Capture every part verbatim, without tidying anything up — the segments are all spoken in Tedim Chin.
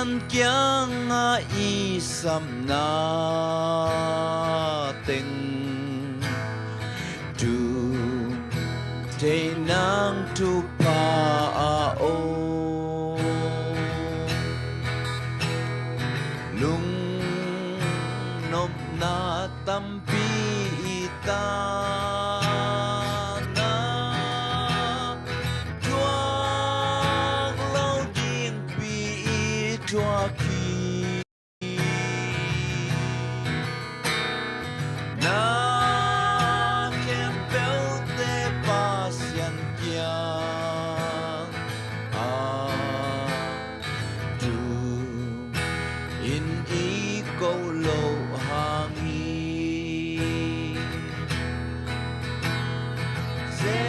Pasian kiangah i sapna teng tu thei nang thupha a om. Lungnopna tampi i tana thuak lo dingpi i thuak hi. Na khempeuhte Pasian kiang a tu in i ko loh hang hi. Ze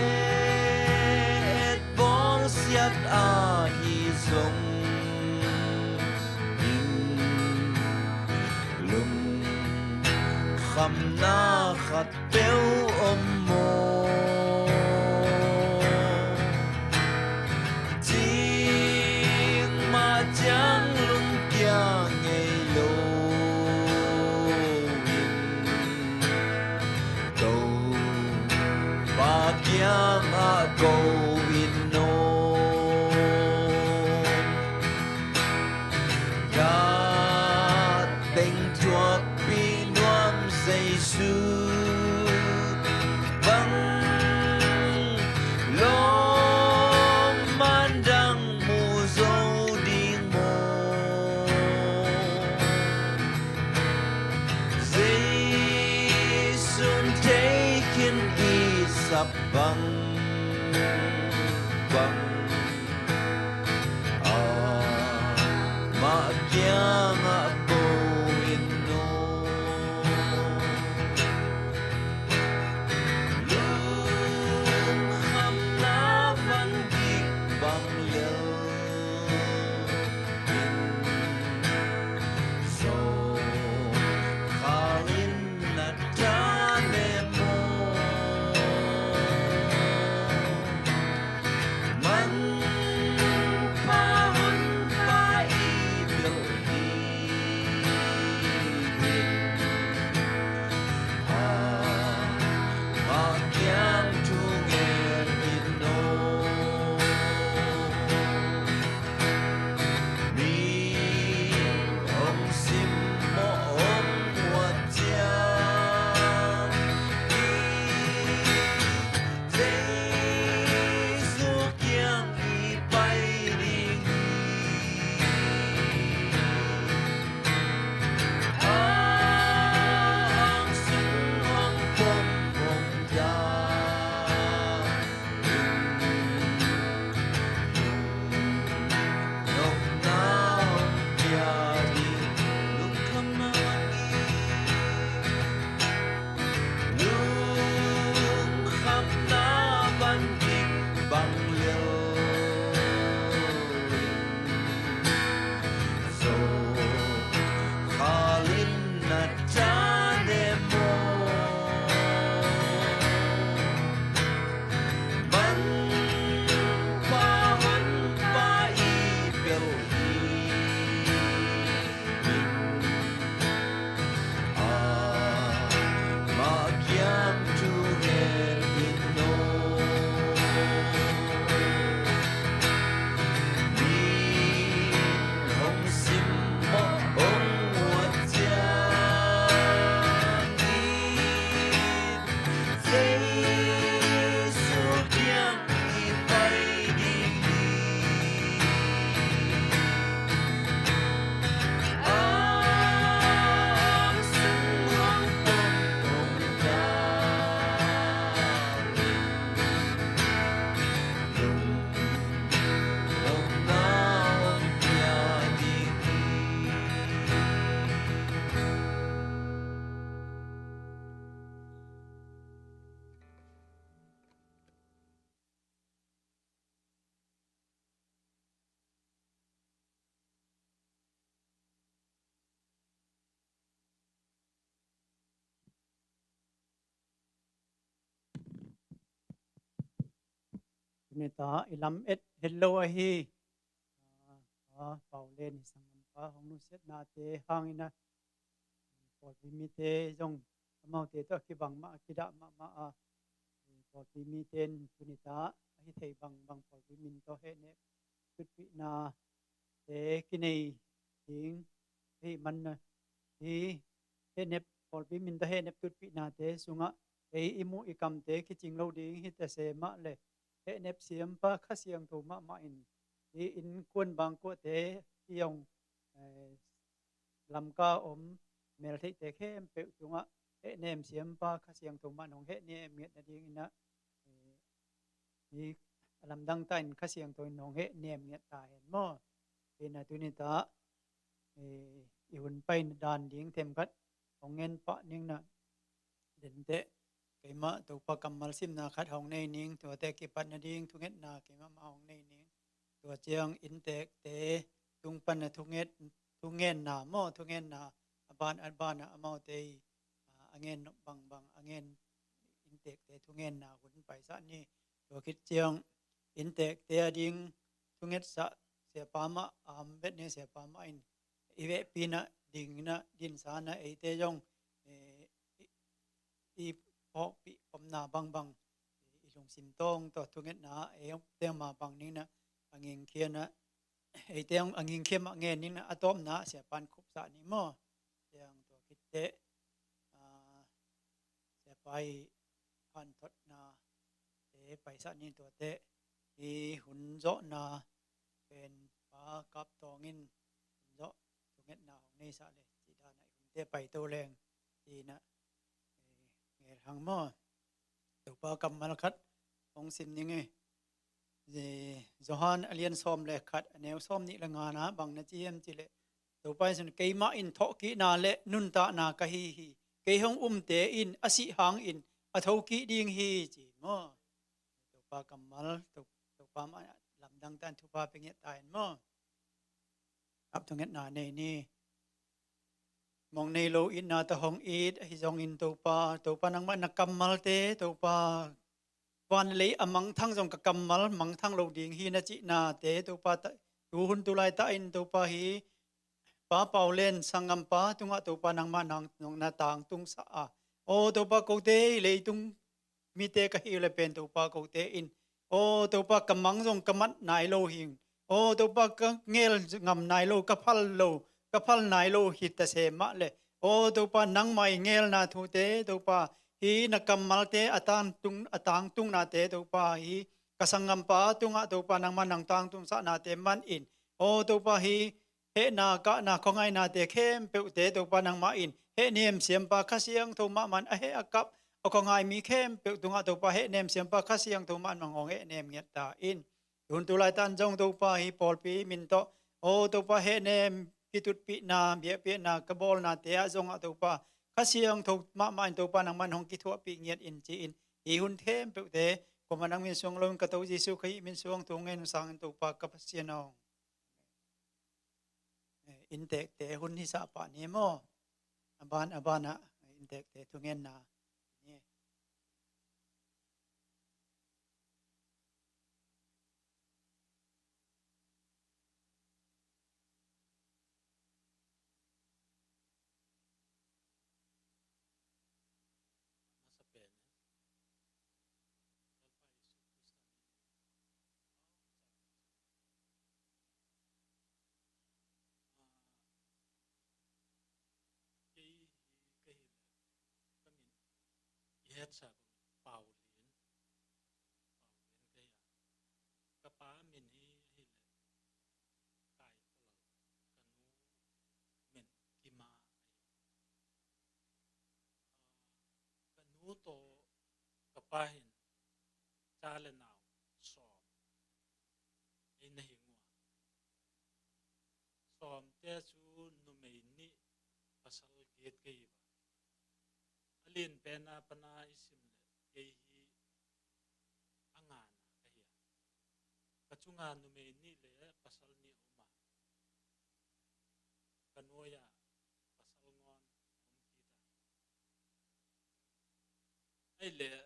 et bawlsiat ahi zongin lungkhamna khat peuh om maw? Cing mah ciang lungkia ngei loin Topa kiangah ko in aw. Ka teng thuakpih nuam Jesu bang lawmman dang mu zo ding maw? Jesu'n thei khin i sap bangbang amah kiangah ko in aw. Lungkhamna van kik bang lel in, zawhkhalin na thanem aw. Manpha Honpa i pilh dingin amah kiang thu ngen in aw. Mi hong simmawh hong uat ciangin Jesu kiang i pai ding hi. A ang sung hong pom hong ta Tuni ta i lam et het lo ahi. Ah, ah, Pau Len hi sangam Topa hong nusiatnate hangin ah pawlpi mite zong amaute tawh a kibang mah, a kidah mahmah a, pawlpi mite in tuni ta a hi thei bangbang pawlpi min tawh hehnep tutpihna te kinei ding ahih man a, hi hehnep, pawlpi min tawh hehnep tutpihnate sungah ei i muh i kamte kicing lo ding hi ta se mah le, hehnep siampa Kha Siangtho mahmah in hi innkuan bangkuate hi hong, eh, Lamka om meltheihte khempeuh tungah hehnem siampa Kha Siangtho mah in hong hehnem ngiat nadingin ah, eh, hi a lamdang ta in Kha Siangtho in hong hehnem ngiat ta hen maw. Hi na tuni ta, eh, i hun paina dan ding themkhat hong ngen pah ning na, denteh, keimah Topa kammal simna khat hong nei ning, tuate kipat nading thungetna keimah mah hong nei ning. Tua ciang inntekte tung pan a thunget, thungenna maw, thungenna a ban a ban ah amaute i, a, a ngen bangbang a ngen inntekte thungenna hun paisah ni. Tua khit ciang inntekte a ding thungetsah siapa mah a om bet ni, siapa mah in i vehpi na ding na dinsa na eite zong, eh, i, i phawkpih omna bangbang i lungsim tawng tawh thungetna eite ma bang ning na a ngingkhia na, eite a ngingkhia mah ngen ning na a tawpna siapa in khupsah ni maw. Ciang tua khit teh, ah, siapa i hanthotna te paisah ni, tuate i hun zawhna pen Pa Kap Tawng in hun zawh thungetna hong neisah le cih dan ah i hunte paito leng ci-in ah, eh, ngelhang maw. Topa kammal khat hong sim ning e. Johan a lian sawm le khat a neu sawm nih le nga na bang na ci hiam cih leh, Topa in, keimah in thawhkikna le nuntakna ka hi hi. Kei hong umte in a sih hangin a thokik ding hi, ci maw. Topa kammal, To-, Topa mah lamdang ta in thupha pia ngiat ta in maw. Ap thungetna nei ni. Mong nei lo itna tawh hong it ahi zongin Topa, Topa nangmah na kammalte, Topa van lei a mangthang zong ka kammal mangthang lo ding hi na cihnate, Topa ta, tu hun tu lai ta in Topa hi Pa Pau Len sanggampa tungah Topa nangmah nang, nong na tangtung sa a. O Topa, kote hi leitung mite ka hi le pen Topa kote in, o Topa ka mang zong ka mat nai lo hing. O Topa ka ngel ngam nai lo, ka phal lo, ka phal nai lo hi ta se mah le, o Topa nangmah i ngelna thute Topa hi na kammalte a tangtung, a tangtungnate Topa hi ka sanggampa tungah Topa nangmah nang tangtungsahnate man in, o Topa hi hehna kahna khuangainate khempeuhte Topa nangmah in hehnem siampa Kha Siangtho mahmah in a heh a kap a khuangai mi khempeuh tungah Topa hehnem siampa Kha Siangtho mahmah in hong hehnem ngiat ta in. Tun tu lai tan zong Topa hi pawlpi min tawh, o Topa hehnem kitutpihna biakpiakna ka bawlnate ah zongah Topa Kha Siangtho mahmah in Topa nangmah in hong kithuahpih ngiat in ci-in hi hun khempeuhte kuamah nang min suang lo in ka To Jesu Khrih min suang thu ngen sangin Topa ka Pasian aw. Eh, inntekte hun hi sah pah ni maw. A ban, a ban ah inntekte thungenna ni. Kei hi ka hi leh, ka min i hetsa bang Pau Lian, Pau Lian ka hi a. Ka pa min hi, hi leh Kai Palal, ka nu min Kima ahi. Ka nu tawh ka pa hin cha le nau sawm ei na hing uh a, sawmte cu numei nih pasal giat ka hi va. A lian pen a pana i sim leh kei hi a ngana ka hi a. Ka cunga numei nih le pasal nih a um a, ka nuai ah pasal ngawn om kit a. Ahi leh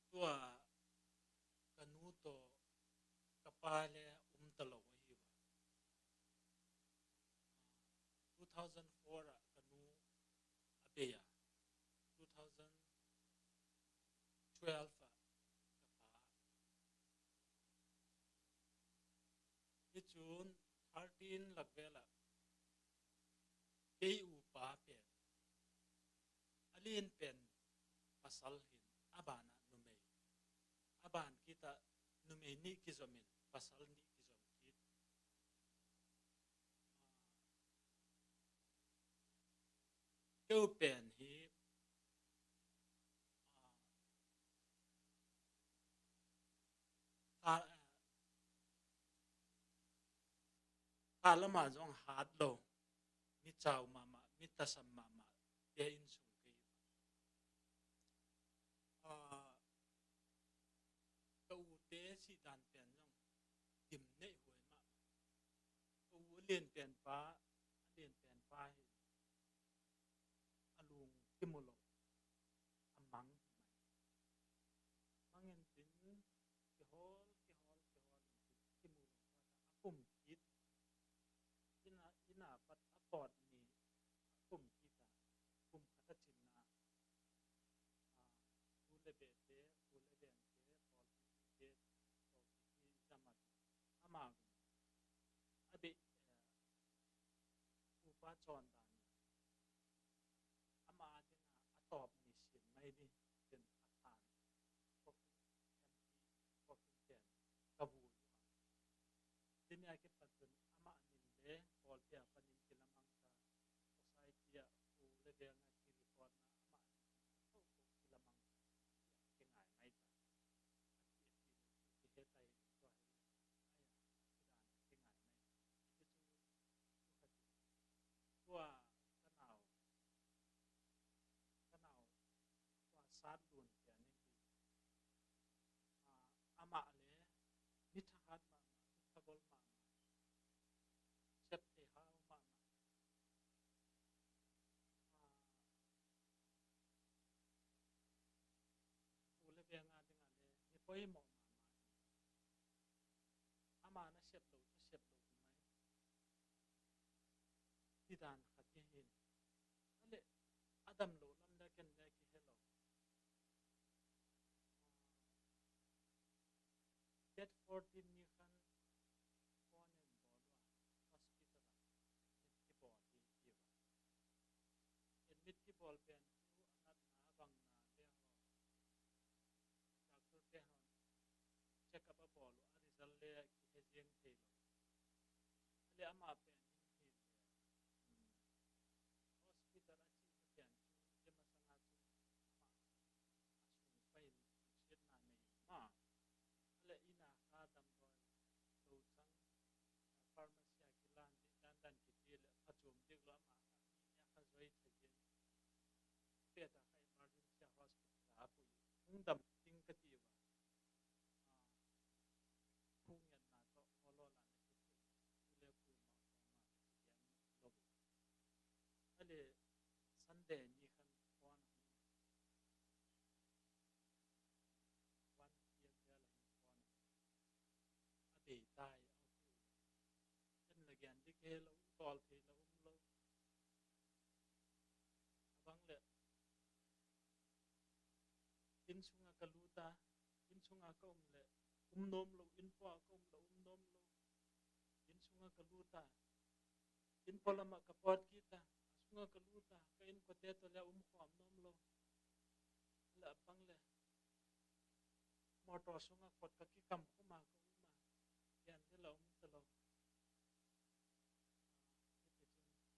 tua ka nu tawh ka pa le um ta lo ahi va. thousand four ah ka nu a bei a, two thousand twelve ah ka pa. Hi cun thirteen lak vel ah kei upa pen a lian pen pasal hin, a ban ah numei, a ban kit ah numei nih kizom in pasal nih kizom kit. Keu pen hi, ah, tha, tha lamah zong hat lo, mi cau mahmah, mi tasam mahmah te inn sung kei. Ah, ka ute sihdan pen zong dim neih huai mahmah. Ka u a lian pen pa, a lian pen pa hi a lung kimu lo, a mang hi mai. Mang in tin kihawl, kihawl, kihawl in tin kimu lo, a kum kit. Inn a, inn a pat a pawt ni a kum kit a, kum khat a cin a, a, u le behte, u le vengte, pawlpi te, pawlpi zam a, ama a bei, eh, upa cawn dan in, ama a ding a, a tawp ni sin mai ni, tin a phan, coffin, empty coffin pen ka vui uh a. Tuni a kipat cun amah nin le pawlpi a panin kilamang ta, society ah u le veng a kirecord na amah nin tho tho kilamang ta, kingai mai ta. A ti a ti le kihe ta hi tua hi le, ai a, a kidan kingai mai ta. Hi cu, cu khat in, tua ka nau, ka nau, tua Sat Lun Pian in hi. Ah, amah le mi thahat mahmah, mi thabol mahmah, sep thei hau mahmah. Ah, u le veng a ding a le mi poimawh mahmah hi. Ama na sep lo cu sep lo hi mai. Hi dan khat hi hin. A le a dam lo lam le ken le kihe lo. Date fourteen ni khan phone in bawl uh a, hospital ah admit kibawl hi ti uh a. Admit kibawl pen cu a natna a bangna le haw, doctor te haw check up a bawl uh a, result le kihe ziang thei lo. A le amah pen in hi le, um, hospital a cih hi pian cu, hi masang ah cun amah a sung pai in lungsiatna nei ma. A le inn a kha damdawi lo cang, pharmacy a kilan dih dandan kiti le phacuam dik lo, amah kha mi nih a kha zoi thei in, pet a kha emergency a hospital a pui, hong dam ding ka ti uh a. Ah, thu ngetna tawh awlaw la na kithei, u le pu mah, mah, mah, mah, lo. A le Sunday ni khan phone a hong, one P M vel a hong phone a hong, a bei ta hi a, a pu. En la gen dik he lo, tawl thei la um lo. A bang le inn sungah ka lut a, inn sungah ka um le um nuam lo, inn puah ka um le um nuam lo. Inn sungah ka lut a, inn pualamah ka pawt kit a, a sungah ka lut a, ka innkuate tawh le a um khawm nuam lo. Le a bang le motor sungah khuat ka kikam khum a ka um a, pian le la um ta lo.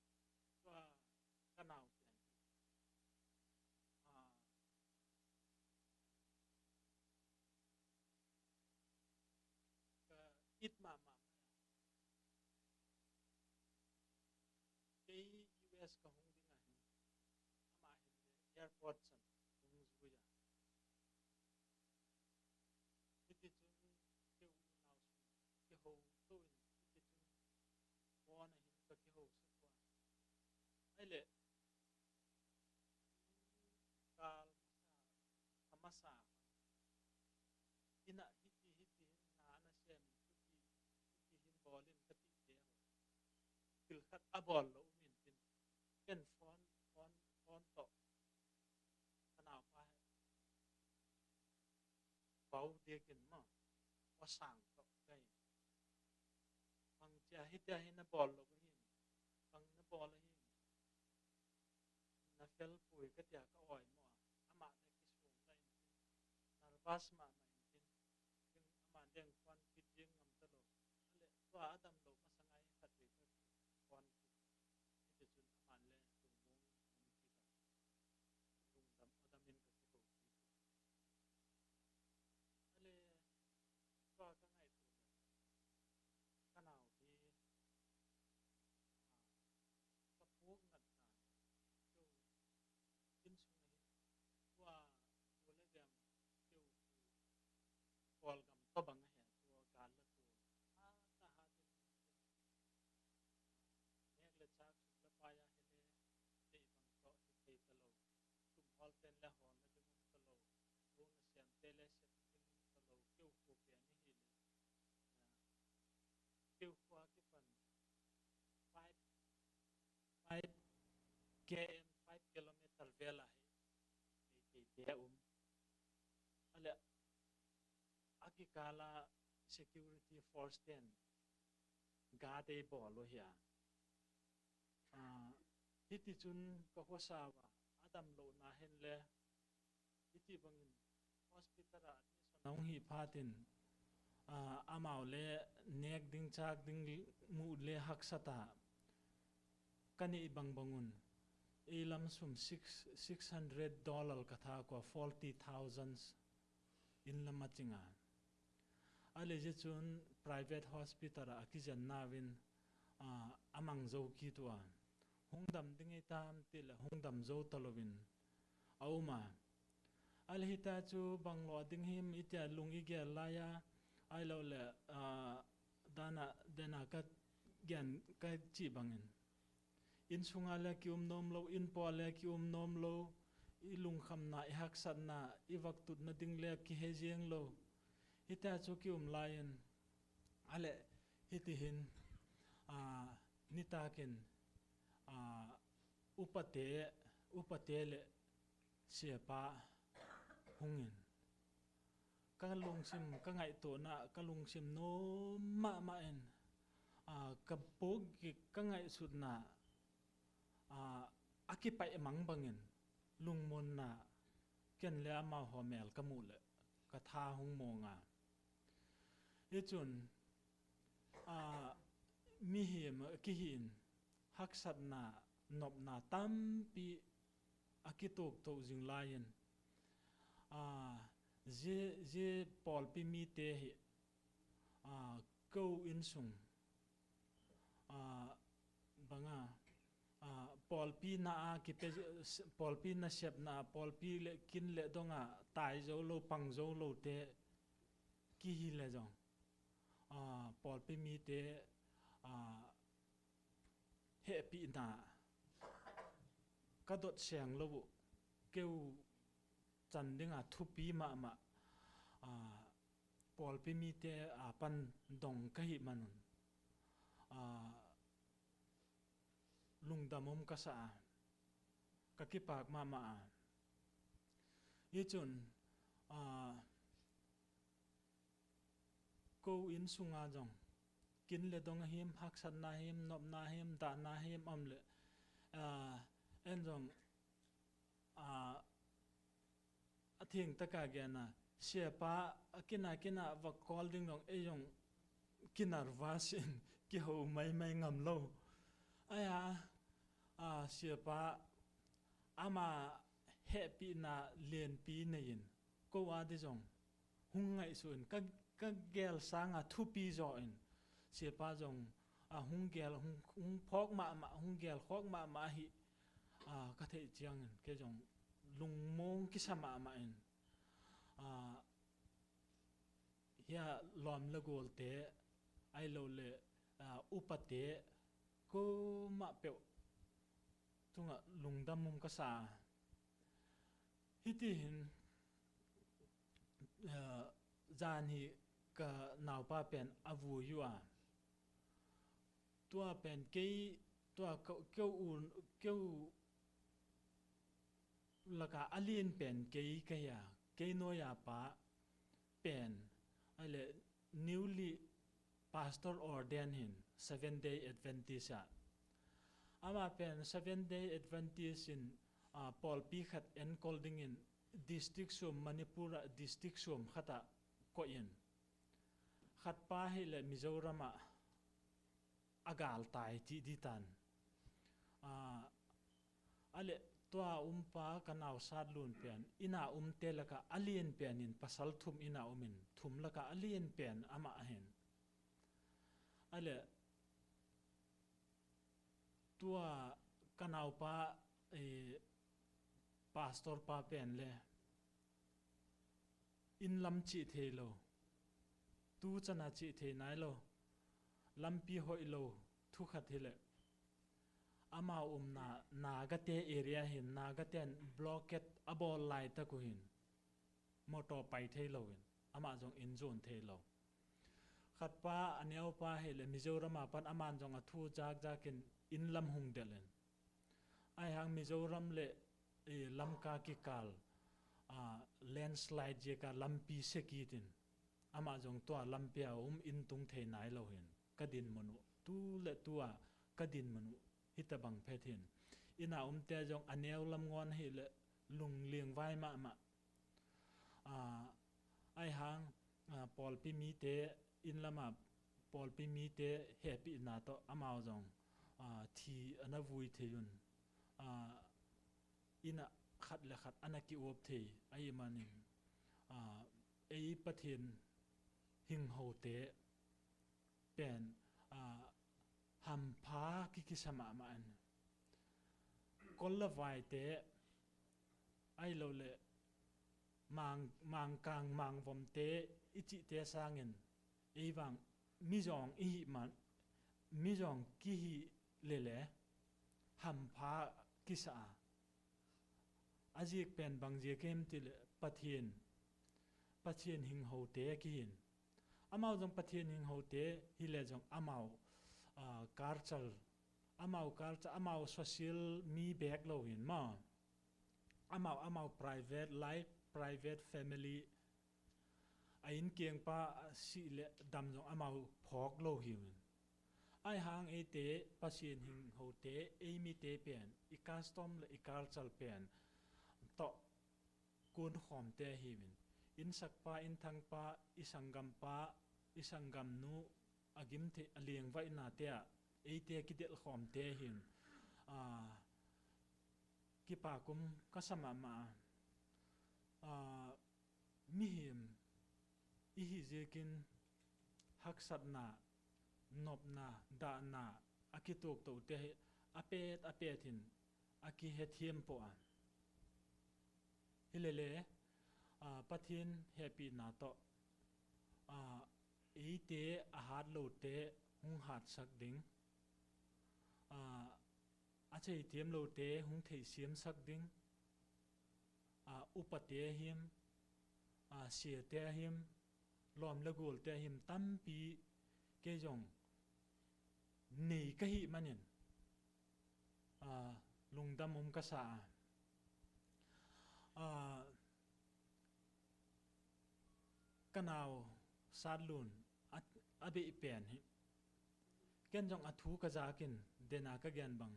Hiti cun tua ka nau pian hi. Ah, ka it mahmah mai a. Kei U S ka hung ding ah hin, amah hin le airport san hung zui a. Hiti cun kei unau sung kiho to in, hiti cun phone ah hin ka kiho suk uh a. Ai le, kal masa, a masa, inn ah hiti, hiti hin na na sem in, hiti, hiti hin bawl in ka tihte haw, thil khat a bawl lo um in tin, bau diakin maw, aw sang tawh ka hi. Bang cia hitia hi na bawl lo ka hi. Bang na bawl ahi. Na fel pui ka tia ka awi maw a. Amah na kisung ta in. Nervous mahmah in. Ding, ama deng kuan kit ding ngam ta lo. A le, tua a dam lo masa ngai khat vei ka kuan kit. Hiti cun ama le lungmuang in om kik a. Lungdam, a dam in ka kiho kik. A le, tua ka ngaihtuah le, ka nau hi, a, ka puk ngat dan, keu, inn sung ahi, tua, tua le gam, keu, Kawlgam tua bang ahi a, tua gal la tua. A ta ha tin, nek le chak suk le pai a hi le, deih bang tawh hi thei ta lo. Tum hawl ten le hawl na ding um ta lo. Ro na siam te le siam na ding um ta lo. Keu khua pen ahi le. Keu khua kipan five, five K M, five kilometer vel ah hi. Meiteite a um. A le a kikal ah security force ten guard ei bawl uh hi a. Ah, hiti cun ka khuasa uh a, a dam lohna hen le hiti bangin hospital ah admission a hong hih phatin, ah, amau le nek ding chak ding muh le haksat ah ka neih bangbang un ei lam sum six, six hundred dollar ka tha kua, forty thousand inn lam a cing a. A le zia cun private hospital ah a kizen nauvin, ah, a mang zo kit uh a. Hong dam ding ei tam ti le hong dam zo ta loin a um a. A le hita cu bang lawh ding him i tia lung i gel lai a, ai lo le, ah, dana, dana ka gen, ka cih bangin. Inn sungah le ki um nuam lo, inn pawl le ki um nuam lo, i lungkhamna, i haksatna, i vaktut nading le ki he ziang lo. Hita cu ki um lai-in, a le hiti hin, aa, nitakin, aa, upate, upate le siapa hungin, ka lungsim, ka ngaihtuahna, ka lungsim nuam mahmah in, aa, ka puk, ka ngaihsutna, aa, a kipaih mang bangin lungmuanna ken le amau haw mel ka muh le ka tha hong muang a. Hi cun, aa, mihim a kihi in haksatna, nopna tampi a kituktoh zing lai-in, aa, zi, zi pawlpi mite hi, aa, ko inn sung, aa, banga, aa, pawlpi na a kipe, pawlpi nasepna, pawlpi le kin le donga tai zo lo, pang zo lo te kihi le zong, aa, pawlpi mite, aa, hehpihna ka dot seng lo uh, keu can dinga thupi mahmah, aa, pawlpi mite a pan dong ka hih manun, aa, lungdam om ka sa a, ka kipak mahmah a. Hi cun, aa, ko inn sunga zong kin le dong a him, haksatna him, nopna him, dahna him om le, aa, en zong, aa, a thingtaka gena siapa a kina kina va kawl ding zong ei zong kinervous in kiho maimai ngam lo. Aya, aa, siapa ama hehpihna lianpi nei-in ko a di zong hong ngaihsut in ka, ka gel sanga thupi zaw in siapa zong a hong gel, hong, hong phawk mahmah, hong gel khawk mahmah ahi, aa, ka theih ciangin kei zong lungmuang kisa mahmah in, aa, hia lawm le gualte ai lo le, aa, upate ko mah peuh tungah lungdam um ka sa. Hiti hin, aa, zan hi ka naupa pen a vui uh a, tua pen kei, tua keu, keu u, keu laka a lian pen kei ka hi a, kei nuai-a pa, pen, a le newly pastor ordained hin Seven Day Adventist ah. Amah pen Seven Day Adventist in, ah, pawlpi khat enkol dingin district sum, Manipur ah district sum khat ah koih in. Khatpa hi le Mizoram ah a galtai cih ditan. Ah, a le tua umpa ka nau Sat Lun pen inn ah umte lakah a lian pen in, pasal thum inn ah um in, thum lakah a lian pen amah ahin. A le tua ka naupa, eh, pastor pa pen le inn lam cih thei lo, tu cana cih thei nai lo, lampi hoih lo thu khat hi le, amau umna Nagate area hin, Nagate in blockade a bawl laitak uh hin, motor pai thei lo in, amah zong inn zuan thei lo. Khatpa, a neupa hi le Mizoram ah pan aman zong a thu zakzak in inn lam hong delh in. Ahi hang Mizoram le, eh, Lamka kikal, ah, landslide ziaka lampi sia kit in, amah zong tua lampi ah um, inn tung thei nai lo hin, ka din mun uh, tu le tu ah ka din mun uh hi tabang phet hin. Inn ah umte zong a neu lam ngawn hi le lungliang vai mahmah. Ah, ahi hang, ah, pawlpi mite, inn lam ah pawlpi mite hehpihna tawh amau zong, ah, thi a na vui thei un. Ah, inn ah khat le khat a na ki-uap thei ahih manin, ah, ei Pathian hinghote pen, ah, hampha kikisa mahmah in. Kol le vaite, ahi lo le mang, mangkang mangvomte i cihte sangin, ei vang mizawng i hih man, mizawng kihi lele hampha kisa a. A zik pen bang ziak hiam cih le Pathian, Pathian hinghote kihin. Amau zong Pathian hinghote hi le zong amau, ah, culture, amau culture, amau social mi bek lo hin maw. Amau, amau private life, private family, a inn kiangpa a sih le dam zong amau phawk lo hi uh in. Ahi hang eite, Pasian hinghote, ei mite pen, i custom le i culture pen tawh kunkhawmte hi uh in. Innsakpa, innthangpa, i sanggampa, i sanggamnu, a gim theih, a liangvaihnate ah eite kidelhkhawmte hi uh in. Ah, kipak um ka sa mahmah a. Ah, mihim i hih ziakin haksatna, nopna, dahna a kituaktohte hi a pet a pet hin a kihethiam pawh a. Hi lele, ah, Pathian hehpihna tawh, ah, eite a hat lote hong hatsak ding, ah, a theithiam lote hong theihsiamsak ding, ah, upate ahim, ah, siate ahim, lawm le gualte ahim tampi kei zong nei ka hih manin, ah, lungdam um ka sa a. Ah, ka nau Sat Lun a, a beih pen hi. Ken zong a thu ka zakin dena ka gen bang.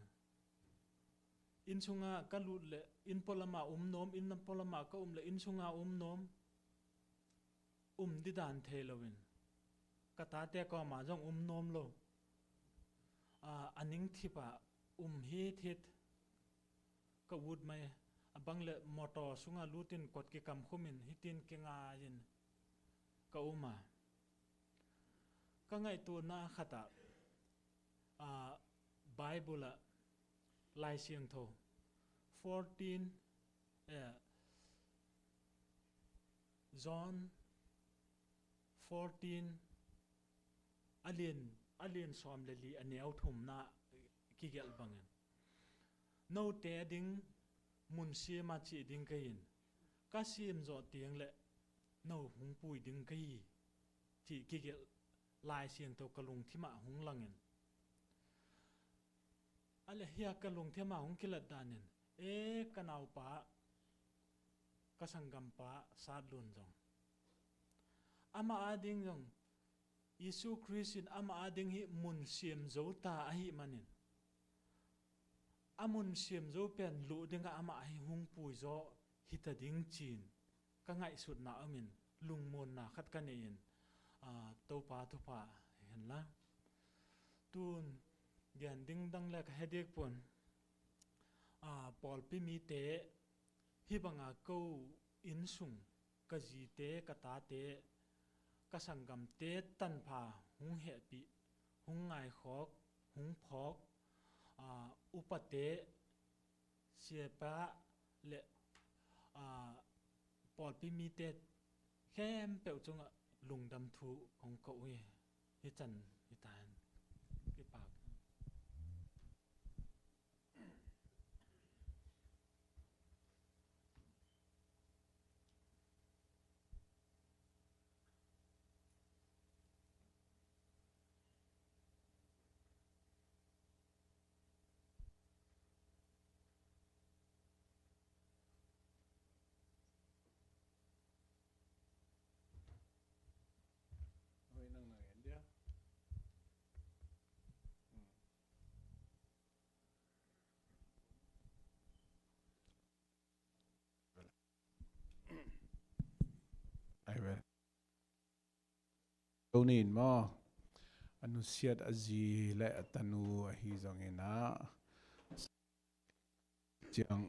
Inn sunga ka lut le inn pualamah um nuam, inn pualamah ka um le inn sunga um nuam. Um didan thei loin ka tate kawmah zong um nuam lo. Ah, a ning thipah um hithit. Ka ut mai, a bang le motor sunga lutin kot kikamkhumin hitin kingai-in ka um a. Ka ngaihtuahna khatah, ah, Bible ah Lai Siangtho fourteen, eh, John fourteen, a lian, a lian sawm le li, a neu thumna kigelh bangin, note ding mun siama cih ding ka hi in, ka siam zawh tiang le no hong pui ding ka hi, cih kigelh Lai Siangtho ka lungthimah hong langin. A le hia ka lungthimah hong kilat danin, e, ka naupa, ka sanggampa Sat Lun zong Amah ading zong Jesu Khrist in amah ading hih mun siam zo ta ahih manin, a mun siam zo pen luh dingah amah hi hung pui zaw hita ding ci-in ka ngaihsutna omin lungmuanna khat ka nei in, aa, Topa thupha hen la. Tun gen ding dang le ka he dik pun, aa, pawlpi mite hih banga ko inn sung ka zite ka tate ka sanggamte tanpha hung hehpih, hung ngaikhawk, hung phawk, aa, upate, siapa le, aa, pawlpi mite khempeuh cungah lungdam thu kong ko uh hi. Hih can hi ta hen. Kipak. Ai ve. Tuni in maw, a nusiat a zi le a tanu ahi zongin ah, ciang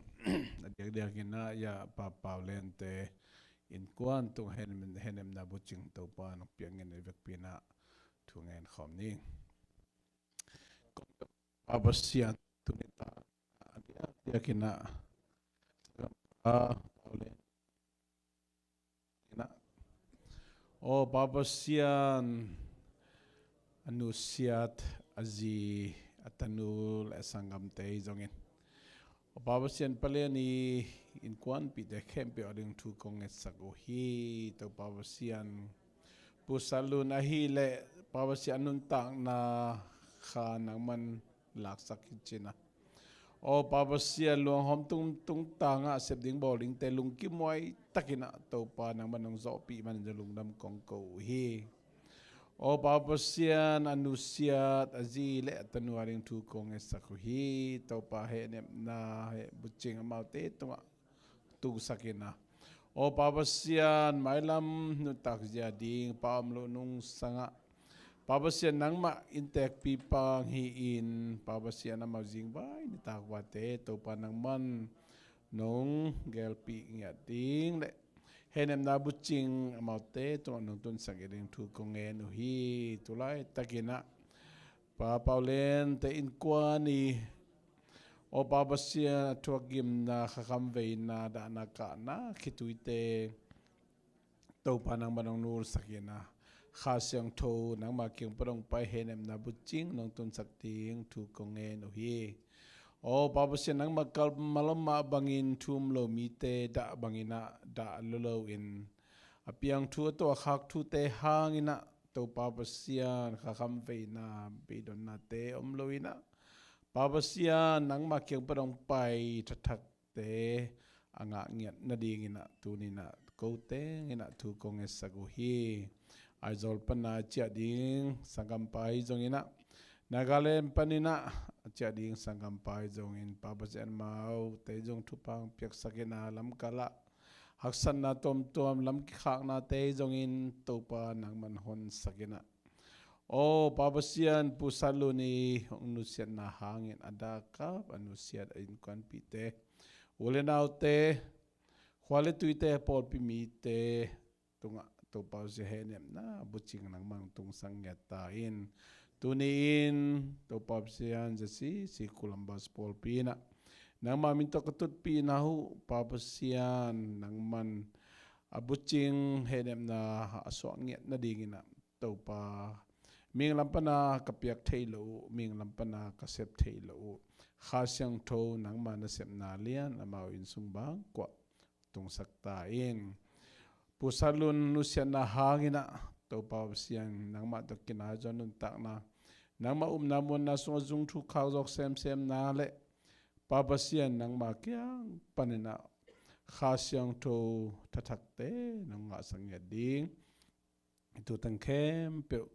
a diakdiak in ah, ya, Pa Pau Lente innkuan tung henem, henemna bucing Topa nong piak ngen i vekpi in ah thu ngen khawm ning. Pa Pasian, tuni ta a diakdiak in ah, Pa Pau Lente in ah, aw Pa Pasian, a nusiat a zi, a tanu le a sanggamte hi zongin, aw Pa Pasian, palian i innkuanpihte khempeuh a ding thu kong ngetsak uh hi. Topa Pasian, Pu Salun ahih leh, Pa Pasian, a nuntakna kha nangman laksak hi cin ah, aw Pa Pasian, luanghawm tung, tungtangah sep ding bawl dingte lungkim huai takin ah Topa nangman nong zawhpih manin zong lungdam kong ko uh hi. Aw Pa Pasian, a nusiat a zi le a tanu a ding thu kong ngetsak uh hi. Topa, hehnepna, heh bucing amaute tungah tungsak in ah, aw Pa Pasian, mailam nuntak zia ding pa om loh nungsangah, Pa Pasian, nangmah inntekpi pang hi-in, Pa Pasian, amau zingvai nitak vate Topa nangman nong gelpih ngiat ding le hehnepna bucing amaute tungah nong tunsak ngiat ding thu kong ngen uh hi. Tulai takin ah Pa Pau Lente innkuan i, aw Pa Pasian, a thuakgimna, khakham veina, dahna kahna khituite Topa nangman nong nulsak in ah, Kha Siangtho nangma kiang pan hong pai hehnepna bucing nong tunsak ding thu kong ngen uh hi. Aw Pa Pasian, nangma kammal om mah bangin thu um lo mite dah bangin ah dah lo loin, a piang thu, a tuah khak thute hangin ah Topa Pasian, khakham veina, beidonnate om loin ah, Pa Pasian, nangma kiang pan hong pai thathak te a ngah ngiat nadingin ah tuni in ah ko tengin ah thu kong ngetsak uh hi. Aizawl pan a ciah ding sanggampa hi zongin ah, Nagaland panin ah a ciah ding sanggampa hi zongin, Pa Pasian, amaute zong thupha hong piaksak in ah, lamkal ah haksatna tuamtuam, lam kikhaknate hi zongin Topa nangman honsak in ah, aw Pa Pasian, Pu Salun i hong nusiatna hangin a dakap a nusiat a innkuanpihte, u le naute, khua le tuite, pawlpi mite tungah Topa Pasian, hehnepna bucing nangmah hong tungsak ngiat ta in. Tuni in Topa Pasian, J C C Columbus pawlpi in ah nangma min tawh ka tutpih na uh, Pa Pasian, nangman a bucing hehnepna a suah ngiat nadingin ah Topa, mihing lam pan a ka piak thei loh uh, mihing lam pan a ka sep thei loh uh, Kha Siangtho nangma nasepna lian amau inn sung bangkuah tungsak ta in. Pu Salun nusiatna hangin ah Topa Pasian, nangmah tawh kinai zaw nuntakna, nangmah upna muanna sungah zung thu khak zawk semsemna le, Pa Pasian, nangma kiang panin ah Kha Siangtho thathakte nong ngahsak ngiat ding, Tutan khempeuh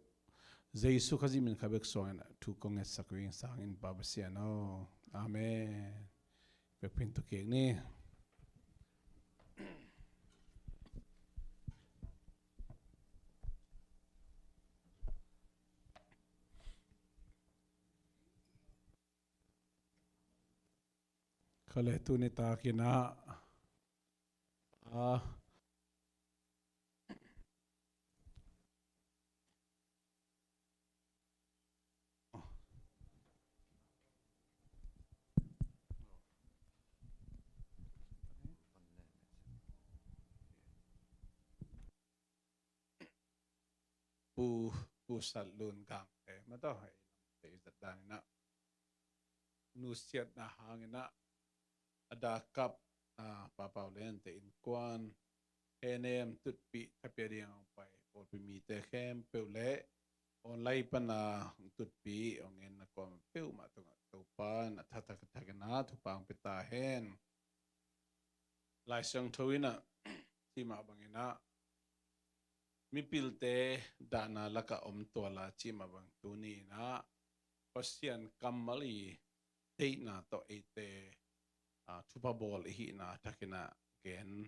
Jesu Khazih min khat bek suangin thu kong ngetsak uh ing, sangin Pa Pasian aw. Amen. Pekpin tu kik ni. Khale tuni takin ah, ah, Pu, Pu Sat Lun Gangte, ma tawh, hei, te i zat dan inah, nusiatna hang inah, a dakap, ah, Pa Pau Lente innkuan, henem tutpih thapiak ding a hong pai pawlpi mite khempeuh le online pan a hong tutpih hong enna kuamah peuhmah tungah Topa in a thathak a thak inah thupha hong pia ta hen. Lai Siangtho inah cih mah bang inah mipilte dahna lakah om tuala cih mah bang tuni inah Pasian kammal i deihna tawh eite, ah, thupha bawl i hihna thak inah gen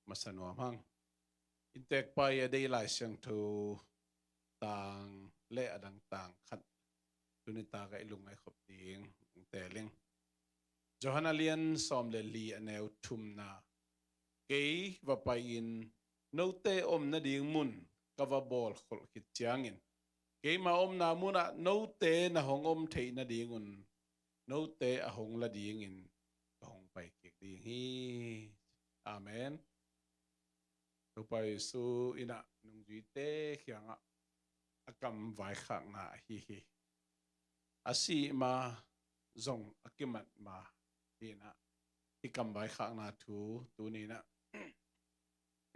masa nuam hang. Inntek pa i a dei Lai Siangtho tang le a dang tang khat tuni takah i lungngaih khop ding hong teel ing. Johan a lian sawm le li a neu thumna. Kei va pai-in note om nading mun ka va bawl kholh khit ciangin keima omna munah note na hong om theih nadingun note a hong la dingin ka hong pai kik ding hi. Amen. Topa Jesu inah nungzuite kiangah a kam vaikhakna ahi hi. A sih ma zong a kimat ma hi inah, i kam vaikhakna thu tuni inah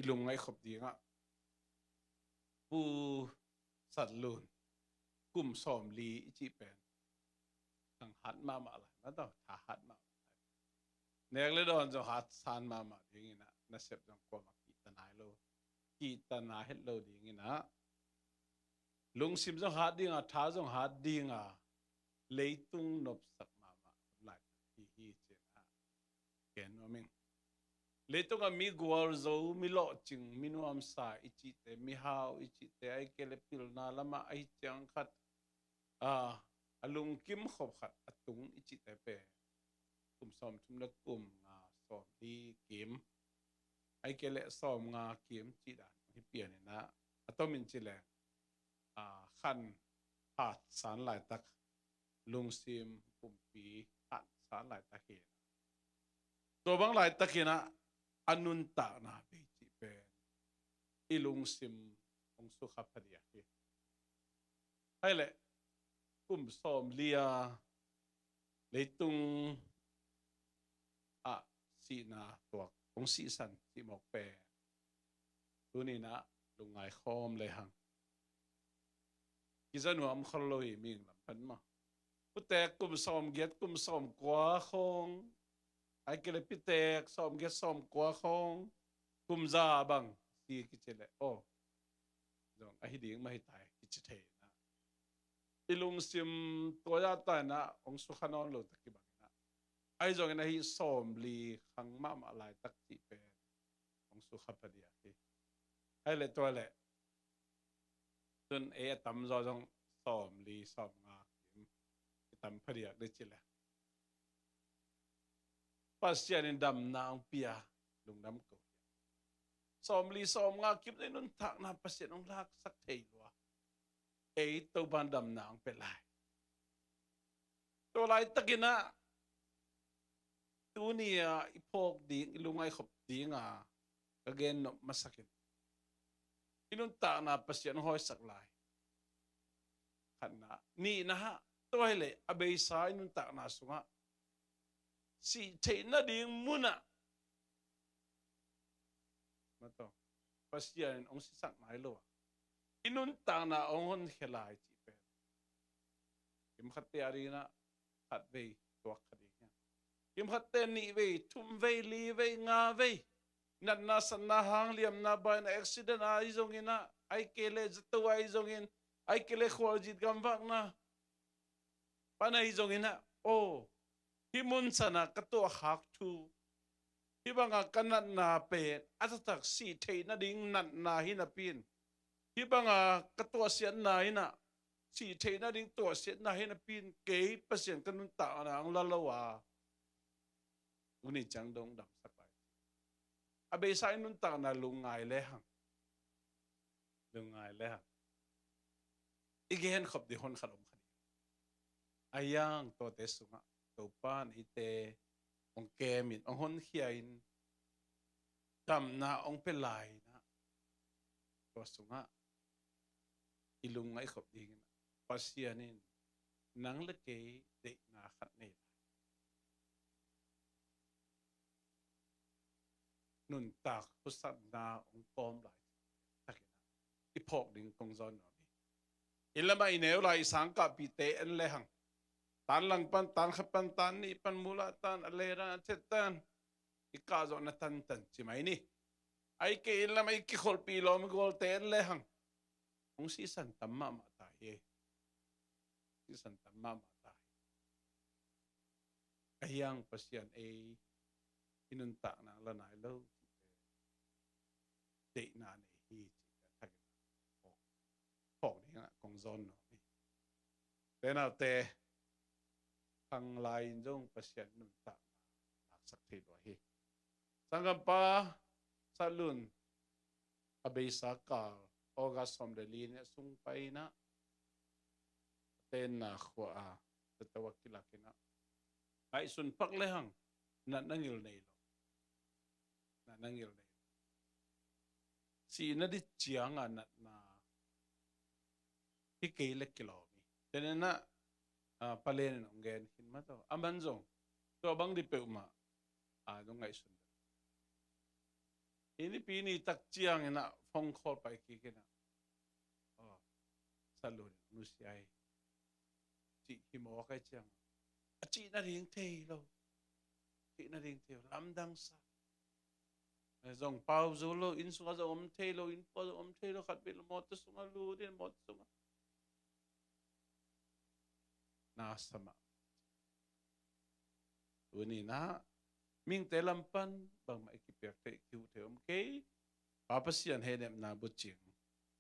i lungngaih khop dingah Pu Sat Lun kum sawmli i cih pen thang hat mahmah lai, ma tawh, tha hat mahmah lai. Nek le dawn zong hat san mahmah ding inah, nasep zong kuamah kihta nai lo, kihta nai het lo ding inah, lungsim zong hat ding a, tha zong hat ding a, leitung nopsak mahmah lai hi hi ci inah gen nuam ing. Leitungah mi gualzo, mi lawhcing, mi nuamsa i cihte, mi hau i cihte, ahih kei leh pilna lamah ahi ciang khat, a, a lungkim khop khat a tung i cihte pen kum sawmthum le kum nga, sawmli kim, ahih kei leh sawmnga kim cih dan hi pian inah, a tomin ci leng, a, khan hat san laitak, lungsim pumpi hat san laitak hi. Tua bang laitak inah a nuntakna bei cih pen i lungsim hong sukha phadiak hi. Hai leh kum sawmli a leitung ah sihna tuak hong sihsan cih mawk pen tuni inah lungngai khawm le hang. Kiza nuam khol lo hi, mihing lam pan maw. Putek kum sawmgiat, kum sawmkua khawng, ahih kei leh pitek sawmgiat sawmkua khawng, kum za bang si kici leh, aw, zong ahi ding mah hi ta hi kici thei inah, i lungsim tua zahta inah hong sukha nawn lo ta kibang inah, ahi zongin ahi sawmli khang mahmah laitak cih pen hong sukha phadiak hi. Hai leh tua leh tun ei a tamzaw zong sawmli sawmnga kim i tam phadiak dih ci leh, Pasian in damna hong pia, lungdam ko hi. Sawmli sawmnga kim i nuntakna Pasian hong laksak thei lua, ei Topan damna hong pia lai. Tua laitak inah tuni a i phawk ding, i lungngaih khop ding a ka gen nop masak in, i nuntakna Pasian hong hawisak lai. Khatna, nihna, tua hi leh a beisa i nuntakna sungah sih theih nading munah ma tawh Pasian in hong sisak nai lo a, i nuntakna hong honkhia lai cih pen kimkhatte a ding inah khat vei tuak kha ding hi. Kimkhatte nih vei, thum vei, li vei, nga vei, natna satna hang, liamna baina, accident ahi zong inah, ai kei le zato ahi zongin, ai kei le khualzin gamvakna pan ahi zongin ah, aw, hih mun sanah ka tuahkhak thu, hih bangah ka natna pen a taktak sih theih nading natna hi napi in, hih bangah ka tuahsiatna in ah sih theih nading tuahsiatna hi napi in, kei Pasian ka nuntakna hong la lo a, tuni ciang dong damsak lai. A beisa i nuntakna lungngai lehang, lungngai lehang i genkhop ding hon khat om kha ding. A hiang tuate sungah Topa in eite hong kem in, hong honkhia in, damna hong pia lai in ah, tua sungah i lungngaih khop dingin ah Pasian in nang le kei deihna khat nei lai. Nuntak husatna hong kawm lai takin ah i phawk ding kong zawn nuam hi. Inn lamah i neu lai, i sangkahpihte en lehang, tan lang pan, tan khat pan, tan nih pan, mulah tan, a ledan a thet tan, i kahzawhna tantan ci mai ni. Ahih kei inn lamah i kikholhpih lawmgualte en lehang, hong sisan tam mahmah ta hi. Sisan tam mahmah ta hi. A hiang Pasian ei i nuntakna la nai lo cihte deihna nei hi cihte thakin phawk dingin ah kong zawn nuam hi. Te naute, khang lai-in zong Pasian nuntakna laksak thei lua hi. Sanggampa Salun a beisa kal August sawm le li ni a sung pai in ah a tenna khua a zato a kilak in ah ngaihsun pak lehang natna ngil nei lo. Natna ngil nei lo. Sihna ding cianga natna hi kei le kilawm hi. Te in ah, ah, Palen in hong gen khin mah tawh, a man zong tua bang ding peuhmah a zong ngaihsun lo. Hih nipi ni tak ciangin ah phone call pai kik in ah, aw, Salun in nusia hi cih hi mawk ahih ciang a cih nading thei lo. Cih nading thei lo, lamdang sa. Zong pau zo lo, inn sungah zong om thei lo, inn pua zong om thei lo, khat vei lo mawtaw sungah lut in, mawtaw sungah na sa mah. Tuni in ah mihingte lam pan bangmah i kipiak thei, i kihuh thei om kei. Pa Pasian hehnemna bucing,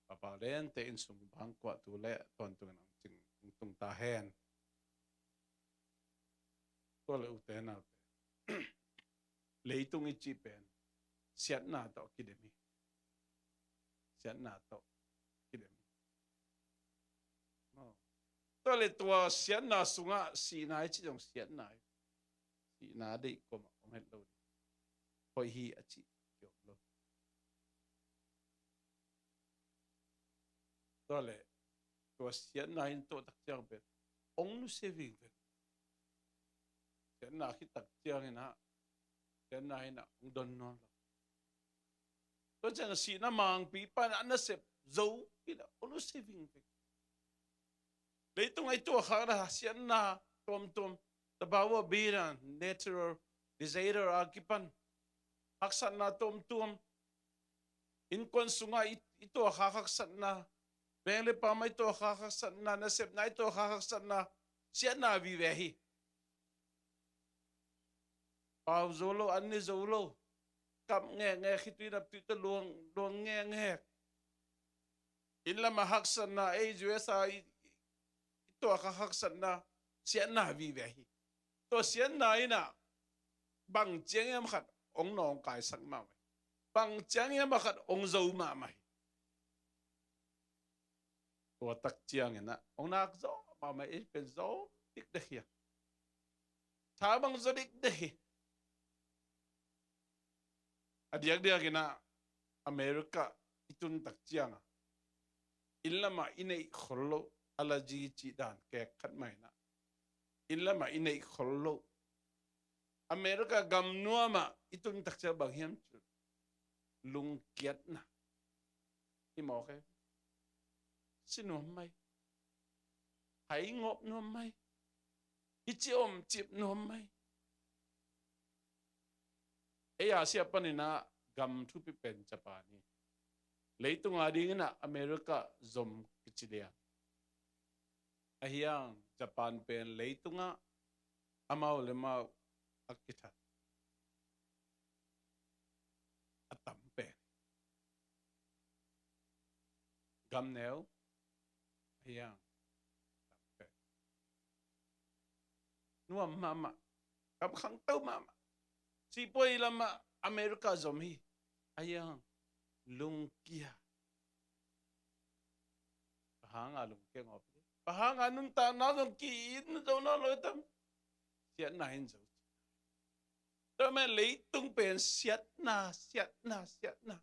Pa Pau Lente inn sung bangkuahtu le tawntungin hong cing, hong tung ta hen. Tua le ute naute, leitung i cih pen siatna tawh kidem hi. Siatna tawh kidem hi. Maw. Tua le tua siatna sungah sihna i cih zong siatna hi. Sihna deih kuamah om het lo ding. Hoih hi a cih kiom lo. Tua le tua siatna in tuah tak ciang pen hong nusia vingveng. Siatna khit tak ciangin ah, siatna in ah hong don nawn lo. Tua ciang sihna mangpi pan a nasep zo in ah hong nusia vingveng. Leitung a i tuahkhakna siatna tuamtuam, the power of being a natural disaster a kipan haksatna tuamtuam, innkuan sungah i, i tuahkhak haksatna, veng le pam ah i tuahkhak haksatna, nasepna i tuahkhak haksatna, siatna vive hi. Pau zo lo, an ne zo lo, kap ngekngek, khitui naptui tawh luang, luang ngekngek. Inn lamah haksatna, ei U S A i, i tuahkhak haksatna, siatna vive hi. Tua siatna in ah bang ciang hiam khat hong nawngkaisak mahmah hi. Bang ciang hiam khat hong zo mahmah hi. Tua tak ciangin ah hong nak zaw mahmah hi, pen zaw dikdek hi a, tha bang zaw dikdek hi. A diakdiakin ah America i tun tak ciangah inn lamah i neih khol loh, allergy cih dan kek khat mah in ah inn lamah i neih khol loh, America gam nuamah i tun tak ciang bang hiam cih leh lungkiatna hi mawk e. Si nuam mai, hai ngop nuam mai, hi ci om cip nuam mai. Ei Asia panin ah gam thupi pen Japan hi. Leitung adingin ah America zom kici liang. Ahi hang Japan pen leitungah amau le amau a kithat a tam pen. Gam neu ahi hang tam pen. Nuam mahmah, gam khangto mahmah. Sipuai lamah America zom hi. Ahi hang lungkia. Bang hanga lungkia ngawp hi? Bang hanga nuntakna zong ki-it na zo nawn lo hi tam? Siatna in zo. Tua mah leitung pen siatna, siatna, siatna.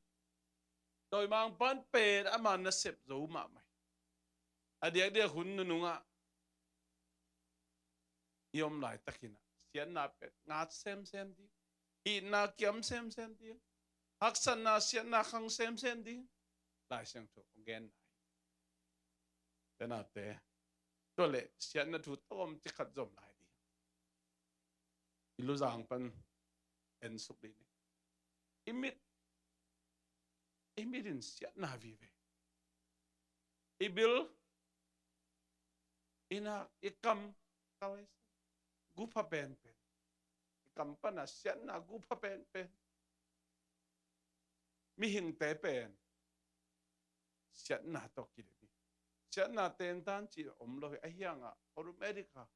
Dawimangpa'n pen ama nasep zo mahmah hi. A diakdiak hun nunungah i om laitakin ah siatna pen ngat semsem ding, itna kiam semsem ding, haksatna, siatna khang semsem ding. Lai Siangtho hong genna hi. Tenate, tua leh siatna thu tawm ci khat zom lai ding. I luzang pan en suk dih ni. I mit, i mit in siatna vive. I bil in ah i kam kal hi sa, gupha penpen. I kam pan ah siatna gupha penpen. Mihingte pen siatna tawh kidem hi. Siatna tentan ci om lo hi. Ahi hangah automatic a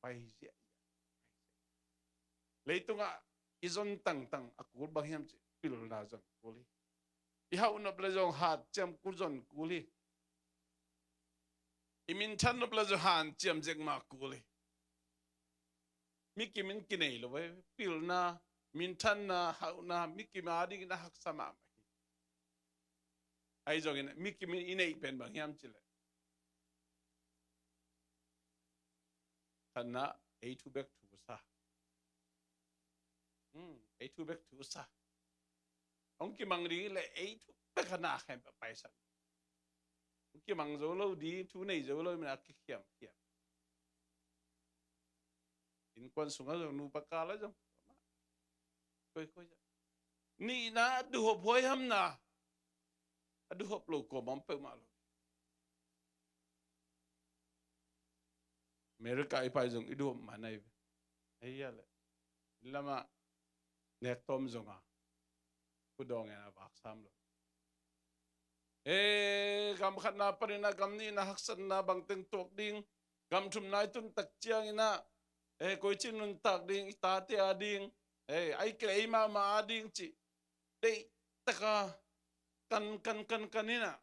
pai ziahziah. Leitungah i zon tangtang a kul bang hiam cih pilna zon kul hi. I hauh nop le zong hanciam kul zon kul hi. I minthan nop le zong hanciam zek mah kul hi. Mikim in kinei lo ve. Pilna, minthanna, hauhna mikim adingin a haksa mahmah hi. Ahi zongin mikim in i neih pen bang hiam cih leh, khatna, ei thu bek thu sa. Hmm, ei thu bek thu sa. Hong kimang ding leh ei thu bek a na khem a paisak. Hong kimang zo lo ding, thu nei zo lo, min a kikhiamkhiam. Innkuan sungah zong, nupa kal ah zong, koikoi ah. Nihna, a duhop huaihamna. A duhop lo kuamah om peuhmah lo. America i pai zong i duhop man ahi ve. Ahi a leh, inn lamah nek tawm zonga, khut dawng en a vak sam lo. E, gam khatna panin a gam nihna haksatna bangteng tuak ding, gam thumna i tun tak ciangin ah, e, koici nuntak ding, i tate ading, e, ahih kei leh ei mahmah ading cih deihtaka kan, kan, kan, kan in ah,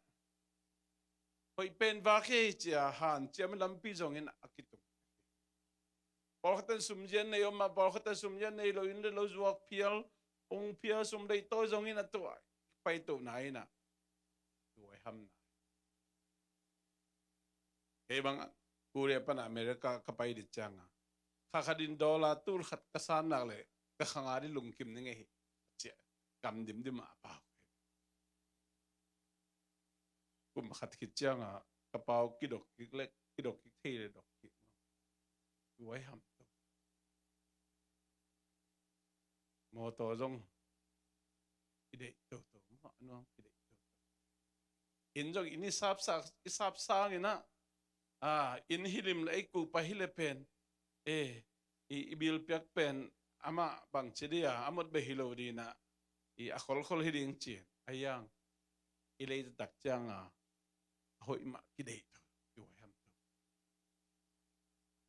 hoih pen vak hi ei ci-a hanciam lampi zongin a kitung. Pawlkhat in sumzia nei om a, pawlkhat in sumzia nei lo, inn le lo zuak phial, ong phial, sum deih tawi zongin a tuah, paitohna in ah, tuaihamna. Kei bang Korea pan America ka pai ding cianga, kha khat in dollar tul khat ka san nak leh ka khang a ding lungkim ning ei hi, ci-a gam dimdim a pau. Kum khat khit cianga ka pau kidok kik leh, kidok kik thei leh dok kik. Tuaiham to. Mawtaw zong kideih toto maw, a nuam kideih toto. Inn zong inn i sapsak, i sapsang in ah, a, inn hi lim leh ei kupa hi leh pen, e, i, i bil piak pen amah bangci dia a mot beh hi lo ding ah, i a kholkhol hi ding ci-in a hiang i lei taktak cianga a hoih mah kideih to, kihuaiham to.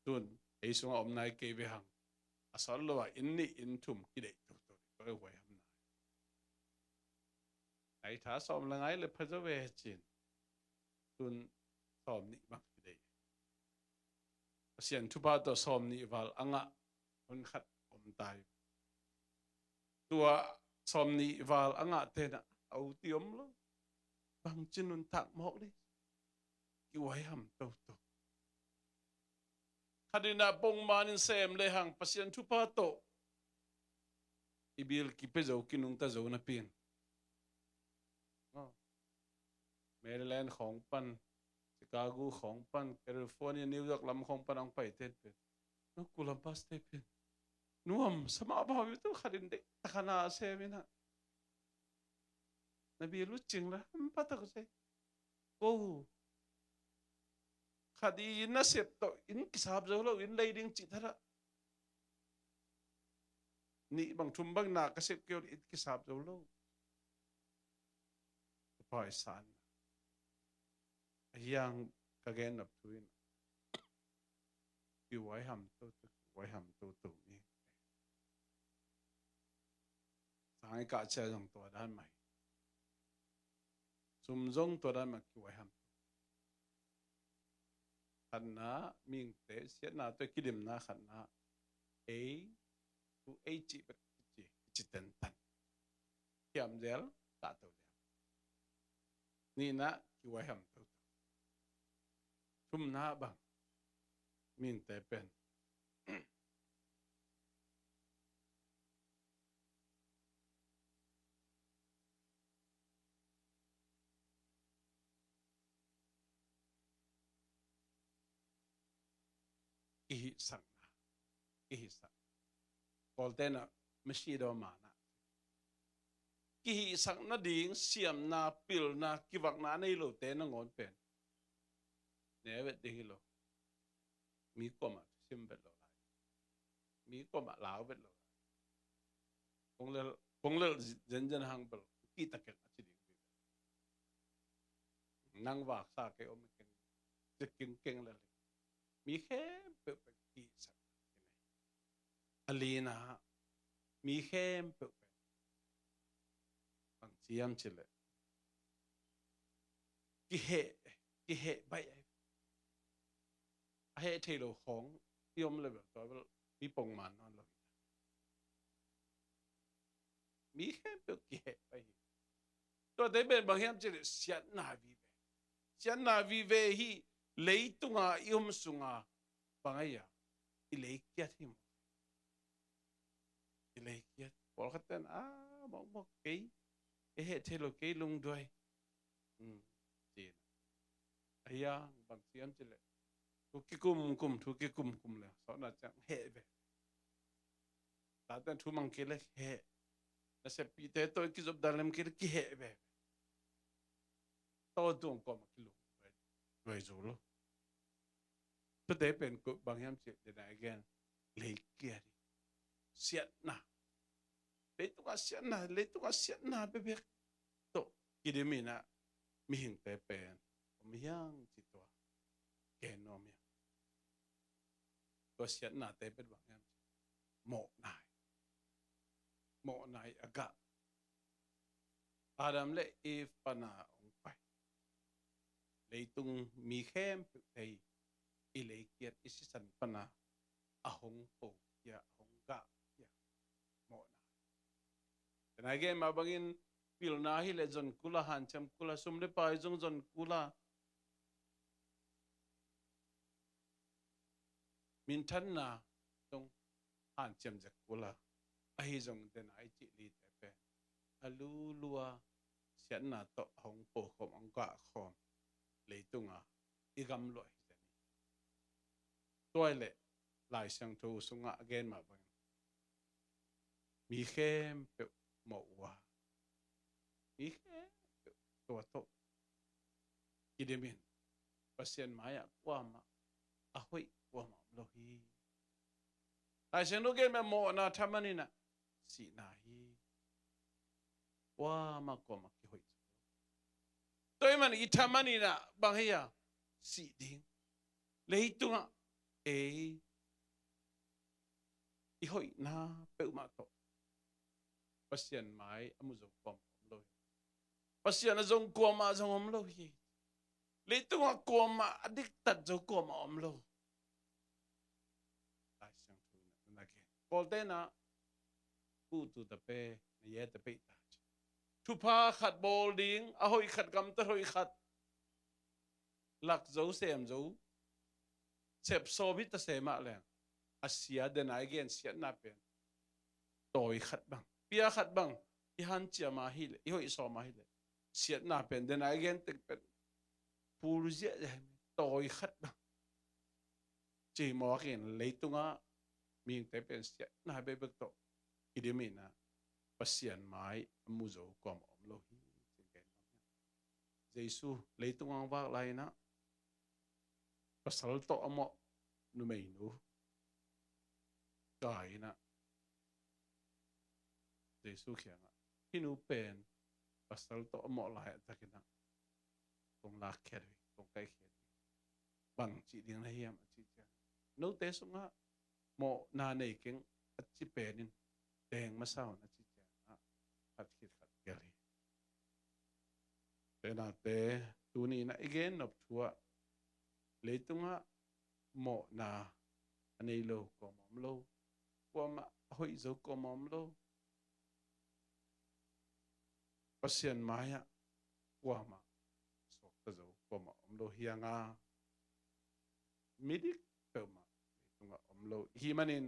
Tun ei sungah om nai kei ve hang. A sawt lo ah inn nih inn thum kideih toto, ka huaiham nai. Nai tha sawm le nga le pha zaw ve cin. Tun sawm nih bang kideih. Pasian thupha tawh sawm nih val a ngah hun khat om tai. Tua sawm nih val a ngah tenah a ut i om lo. Bangci nuntak mawk ding. Kihuaiham toto. Khat in ah pongman in sem lehang Pasian thupha tawh i bil kipia zo, kinungta zo napi in, aw, Maryland khawng pan, Chicago khawng pan, California, New York lam khawng pan a hong paite pen, no, kulam paste pen nuam sa mah bang, tu khat in deih takin a sem in ah, Na bil uh cing la, "Hampa tak uh sei. Ko uh khat i nasep tawh inn kisap zo lo, inn lei ding cih thadah. Nih bang thum bang na ka sep kei uh, inn kisap zo lo." Pai san. A hiang ka gen nop thu in, kihuai ham toto, kihuai ham toto mi. Sang i kah cia zong tua dan mah hi. Sum zong tua dan mah kihuai ham. Khatna, mihingte siatna tawh kidimna khatna, ei, thu ei cih bek kici, kici tentan. Hiam zel, kah to liam. Nihna, kihuai ham toto. Thumna bang, mihingte pen kihihsakna, kihihsak. Kawlte'n ah masidaw mana. Kihihsak nading siamna, pilna, kivakna a nei lote nangawn pen ne vet ding hi lo. Mi kuamah thusim vet lo lai. Mi kuamah lau vet lo lai. Kong lel, kong lel zenzen hang bel, kihta keng a ci ding. Nang vaksa kei om keng, ci keng keng lel. Mi khempeuh pen kihsak. A lina, mi khempeuh pen bang ci hiam cih leh, kiheh, kiheh baih ahi. A heh thei lo khawng i om leh bel tua bel mi pongman nawn lo hi. Mi khempeuh kiheh baih hi. Tuate pen bang hiam cih leh siatna vive. Siatna vive hi. Leitunga i om sunga bang ahi a, i leikiat hi maw? I leikiat. Pawlkhatte'n, a, mawkmawk kei, e, heh thei lo kei lungduai. Hmm, ci-in. A hiang bang ci hiam cih leh, thu kikumkum, thu kikumkum leh sawtna ciang heh ve. Tate'n thu mang kei leh heh. Naseppihte tawh kizop dan lem kei leh kiheh ve. Tawntung kuamah kilungduai zo lo. Tuate pen kua bang hiam cih leh, then again, leikiat hi. Siatna. Leitungah siatna, leitungah siatna bekbek tawh kidim in ah mihingte pen om hiang cih tua gen nuam hi. Tua siatnate pen bang hiam cih leh, mawhna hi. Mawhna hi, a gah. Adam le Eve pana hong pai. Leitung mi khempeuhte i leikiat, i sisan pana a hong pokhia, a hong gahkhia. Mawhna. Then again, mah bangin pilna hi leh zon kul a, hanciam kul a, sum le pai zong zon kul a, minthanna zong hanciam zek kul a, ahi zong then i cih lite pen a lulua siatna tawh a hong pokhawm, a hong gahkhawm leitunga i gamluah hi zen hi. Tua hi leh Lai Siangtho sungah a gen mah bangin mi khempeuh mawh uh a, mi khempeuh tua tawh kidim in Pasian mai-ah kuamah a hoih kuamah om lo hi. Lai Siangtho gen mah, mawhna thaman in ah sihna hi. Kuamah kuamah kihoih. Tua ahih manin i thaman in ah bang hi a, sih ding. Leitungah ei i hoihna peuhmah tawh Pasian mai a mu zo kuamah om lo hi. Pasian a zong kuamah zong om lo hi. Leitungah kuamah a diktat zo kuamah om lo. Lai Siangtho in ah na gen. Kawlte'n ah, "Pu, tu ta pe, na ye ta pe ta," ci. Thupha khat bawl ding, a hoih khat, gamtat hoih khat lak zo, sem zo, sep sawm hi ta se mah leng, a sia, then again, siatna pen tawi khat bang, pia khat bang i hanciam a hi leh, i hoih sawm a hi leh, siatna pen then again tek pen pul ziahziah hi, tawi khat bang. Cih mawk in leitungah mihingte pen siatna bekbek tawh kidim in ah Pasian mai a mu zo kuamah om lo hi. Jesu leitung ang vak lai-in ah pasal tawh a mawh numeinu kai-in ah Jesu kiangah, "Hih nu pen pasal tawh a mawh lai a takin ah kong lakkhia ding, kong kaihkhia ding. Bang cih ding na hiam?" a cih ciang, "Note sungah mawhna nei keng," a ci pen in, "Teng masa un," a ci ciangah khat khit khat gel hi. Te nate, tuni-in ah i gen nop thu ah leitungah mawhna a nei lo kuamah om lo, kuamah a hoih zo kuamah om lo. Pasian mai-ah kuamah suakta zo kuamah om lo hi hang a, midik peuhmah leitungah om lo i hih manin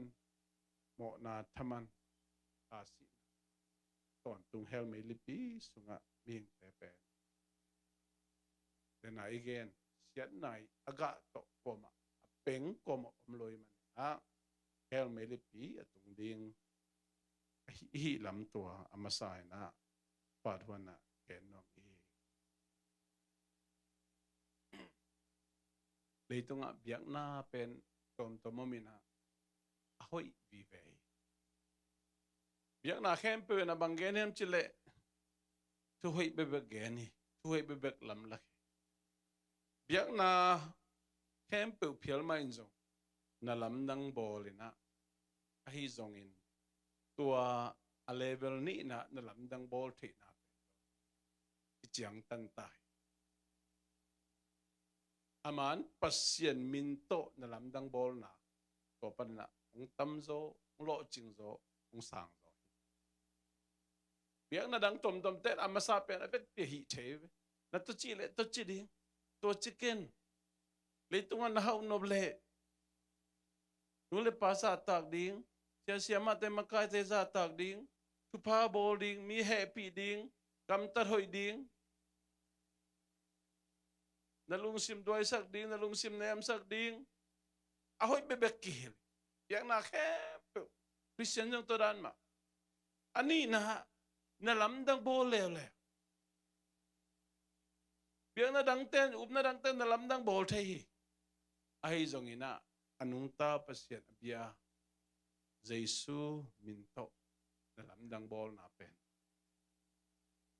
mawhna thaman, a sihna tawntung hell meilipi sungah mihingte pen dena i gen siatna i a gah tawh kuamah a peng kuamah om lo i hih manin ah hell meilipi a tung ding ahi, i hih lam tua a masa-in ah Paul in ah gen nuam hi. Leitungah biakna pen tuamtuam om in ah a hoih vive hi. Biakna khempeuh in ah bang gen hiam cih leh thu hoih bekbek gen hi, thu hoih bekbek lamlak hi. Biakna khempeuh phial mah in zong na lamdang bawl in ah, ahi zongin tua a level nihna na lamdang bawl theihna pen zong kiciangtan ta hi. A man Pasian min tawh na lamdang bawlna tua panin ah hong tamzaw, hong lawhcingzaw, hong sangzaw hi. Biakna dang tuamtuamte in a masa pen a vekpi ahih thei ve. Na tua cih leh tua ci ding, tua ci ken. Leitungah na hauh nop leh nu le pa zahtak ding, sia siamahte makaite zahtak ding, thupha bawl ding, mi hehpih ding, gamtat hoih ding, na lungsim duaisak ding, na lungsim nemsak ding, a hoih bekbek kihel. Biakna khempeuh, Khristian zong tua dan mah. A nihna, na lamdang bawl leuleu. Biakna dangte in, upna dangte in na lamdang bawl thei hi. Ahi zongin ah a nungta Pasian a bia Jesu min tawh na lamdang bawlna pen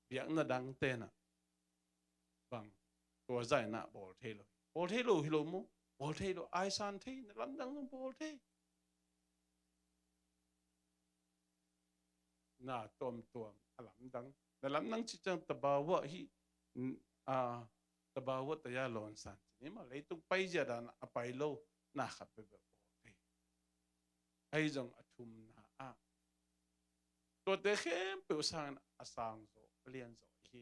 biakna dangte in ah bang tua zah in ah bawl thei lo. Bawl thei lo hi lo maw? Bawl thei lo, aisan thei, na lamdang zong bawl thei. Na tuamtuam a lamdang, na lamdang cih ciang tabawa hi, a, tabawa taya lawnsan ci ni maw, leitung paizia dan a pai lo, na khat bekbek bawl thei. Ahi zong a thumna ah tuate khempeuh sangin a sangzaw, a lianzaw hi.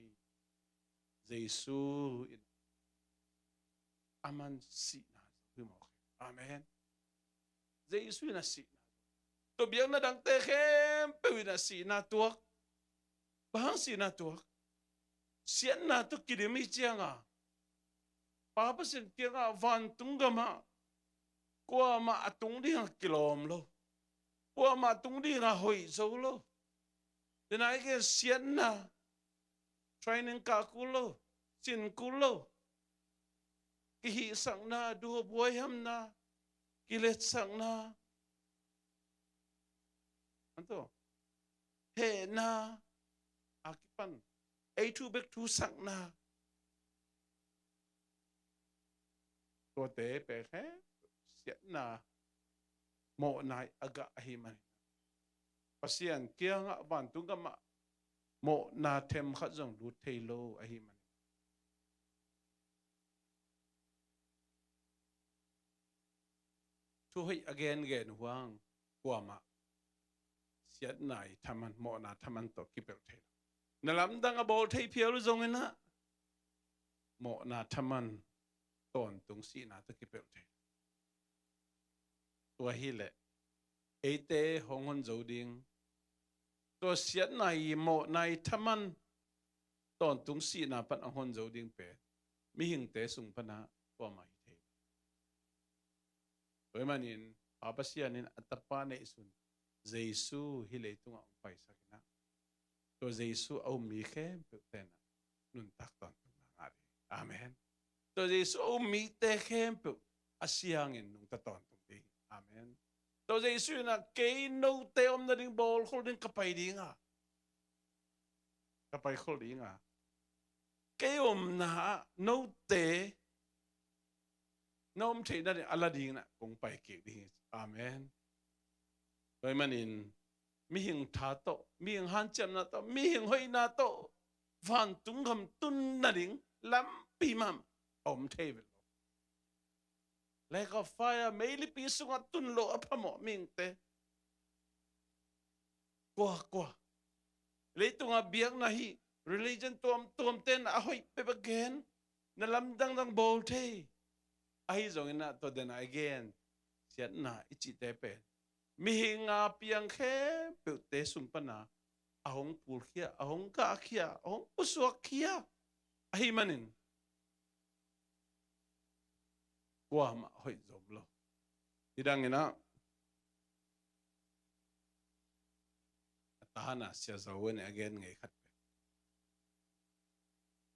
Jesu in aman sihna zo hi mawk hi. Amen. Jesu in a sihna zo. Tua biakna dangte khempeuh in a sihna tuak. Bang hang sihna tuak? Siatna tawh kidim hi cianga Pa Pasian kiangah vantung gamah kuamah a tung dingah kilawm lo. Kuamah a tung dingah hoih zo lo. Dena i gen siatna, training kah kul lo, sin kul lo. Kihihsakna, duhbuaihamna, kiletsakna, anto hehna a kipan ei thu bek thusakna. Tuate pen khe siatna, mawhna i a gah ahi manin Pasian kiangah vantung gamah mawhna them khat zong lut thei lo ahi manin thu hoih a gengen uh hang kuamah siatna i thaman, mawhna thaman tawh kipelh thei lo. Na lamdang a bawl thei phial uh zongin ah mawhna thaman tawntung sihna tawh kipelh thei lo. Tua hileh eite hong hon zo ding, tua siatna i, mawhna i thaman tawntung sihna pan a hon zo ding pen mihingte sung panah kuamah hi thei lo. Tua ahih manin Pa Pasian in a Tapa neihsun Jesu hih leitungah hong paisak in ah, tua Jesu a um mi khempeuh tenah nuntak tawntungna ngah ding. Amen. Tua Jesu a um mite khempeuh a siangin nungta tawntung ding. Amen. Tua Jesu in ah kei note om nading bawlkhol ding ka pai ding a, ka pai khol ding a, kei omna ah note na om theih nading a la dingin ah kong pai kik ding hi. Amen. Tua ahih manin mihing tha tawh, mihing hanciamna tawh, mihing hoihna tawh vantung gam tun nading lampi mahmah a om thei ve lo. Lake of fire, meilipi sungah tun loh a phamawh mihingte. Kua, kua? Leitungah biakna hi, religion tuamtuamte na a hoih peuh a gen, na lamdang dang bawl thei. Ahi zongin ah tua den a i gen siatna i cihte pen mihing a piang khempeuhte sung pana a hong pulkhia, a hong gahkhia, a hong pusuakkhia ahih manin kuamah hoih zom lo. Hih dangin ah a tahana Sia Zo in a gen ngei khat pen,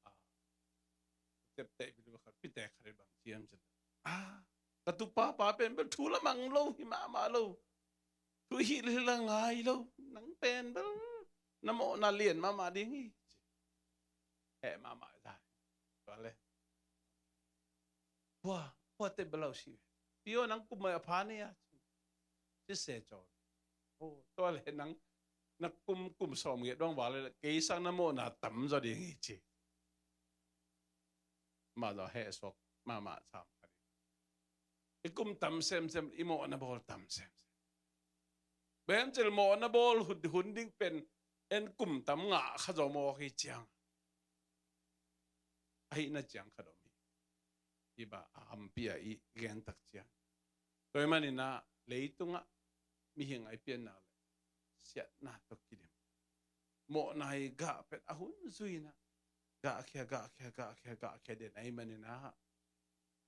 a, tepteh bil khat, pite khat i bang ciam cin. A, ka tupa pa pen bel thu la mang lo hi mahmah lo. Thu hilhhilh a ngai lo. Nang pen bel na mawhna lian mahmah ding hi. Heh mahmah zai. Tua le, hua, hua teh bel lo si. Pio, nang kum mai a pha ni a, ci se caw. O, tua le nang na kum, kum sawm ngiat dong vale, kei sang na mawhna tam zaw ding hi ci. Mah zaw heh suak mahmah sam kha ding. I kum tam semsem, i mawhna bawl tam semsem. Bemcil mawhna bawl hun, hun ding pen en kum tam ngah kha zaw mawk hi ciang. Ahihna ciang khat om hi. Hih bang a ampi a i gen tak ciang. Tua ahih manin ah leitungah mihing a i pianna le siatna tawh kidim. Mawhna i gah pen a hun zui in ah gahkhia, gahkhia, gahkhia, gahkhia den ahih manin ah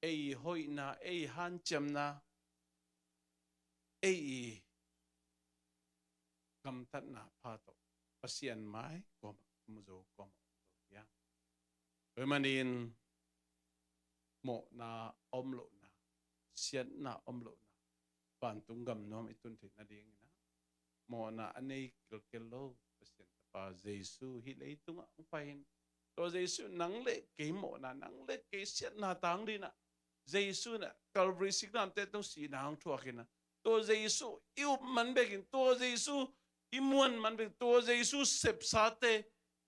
ei hoihna, ei hanciamna, ei i gamtatna pha tawh Pasian mai kuamah mu zo, kuamah om zo hiam? Tua ahih manin mawhna om lohna, siatna om lohna, vantung gam nuam i tun theih nadingin ah mawhna a nei kelkel lo Pasian tapa Jesu hih leitungah hong pai in. Tua Jesu nang le kei mawhna, nang le kei siatna tang dingin ah Jesu in ah Calvary siknamte tung sihna hong thuak in ah, tua Jesu i up man bekin, tua Jesu i muan man bekin, tua Jesu sepsate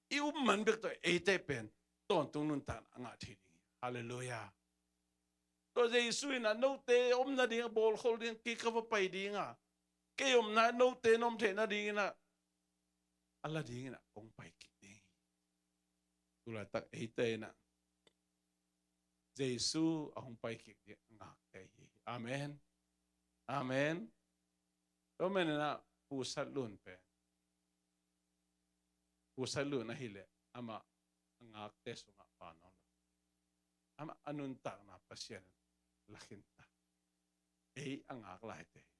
i up man bek tawh eite pen tawntung nuntakna a ngah thei ding hi. Halleluiah. Tua Jesu in ah note om nading a bawlkhol ding, kei ka va pai ding a, kei omna note na om theih nadingin ah a la dingin ah kong pai kik ding hi. Tulaitak eite in ah Jesu a hong pai kik ding a ngakte hi. Amen. Amen. Tua manin ah Pu Sat Lun pen, Pu Sat Lun ahih leh amah a ngakte sungah pa nawn lo. Amah a nuntakna Pasian in la khin ta. Ei a ngak laite hi.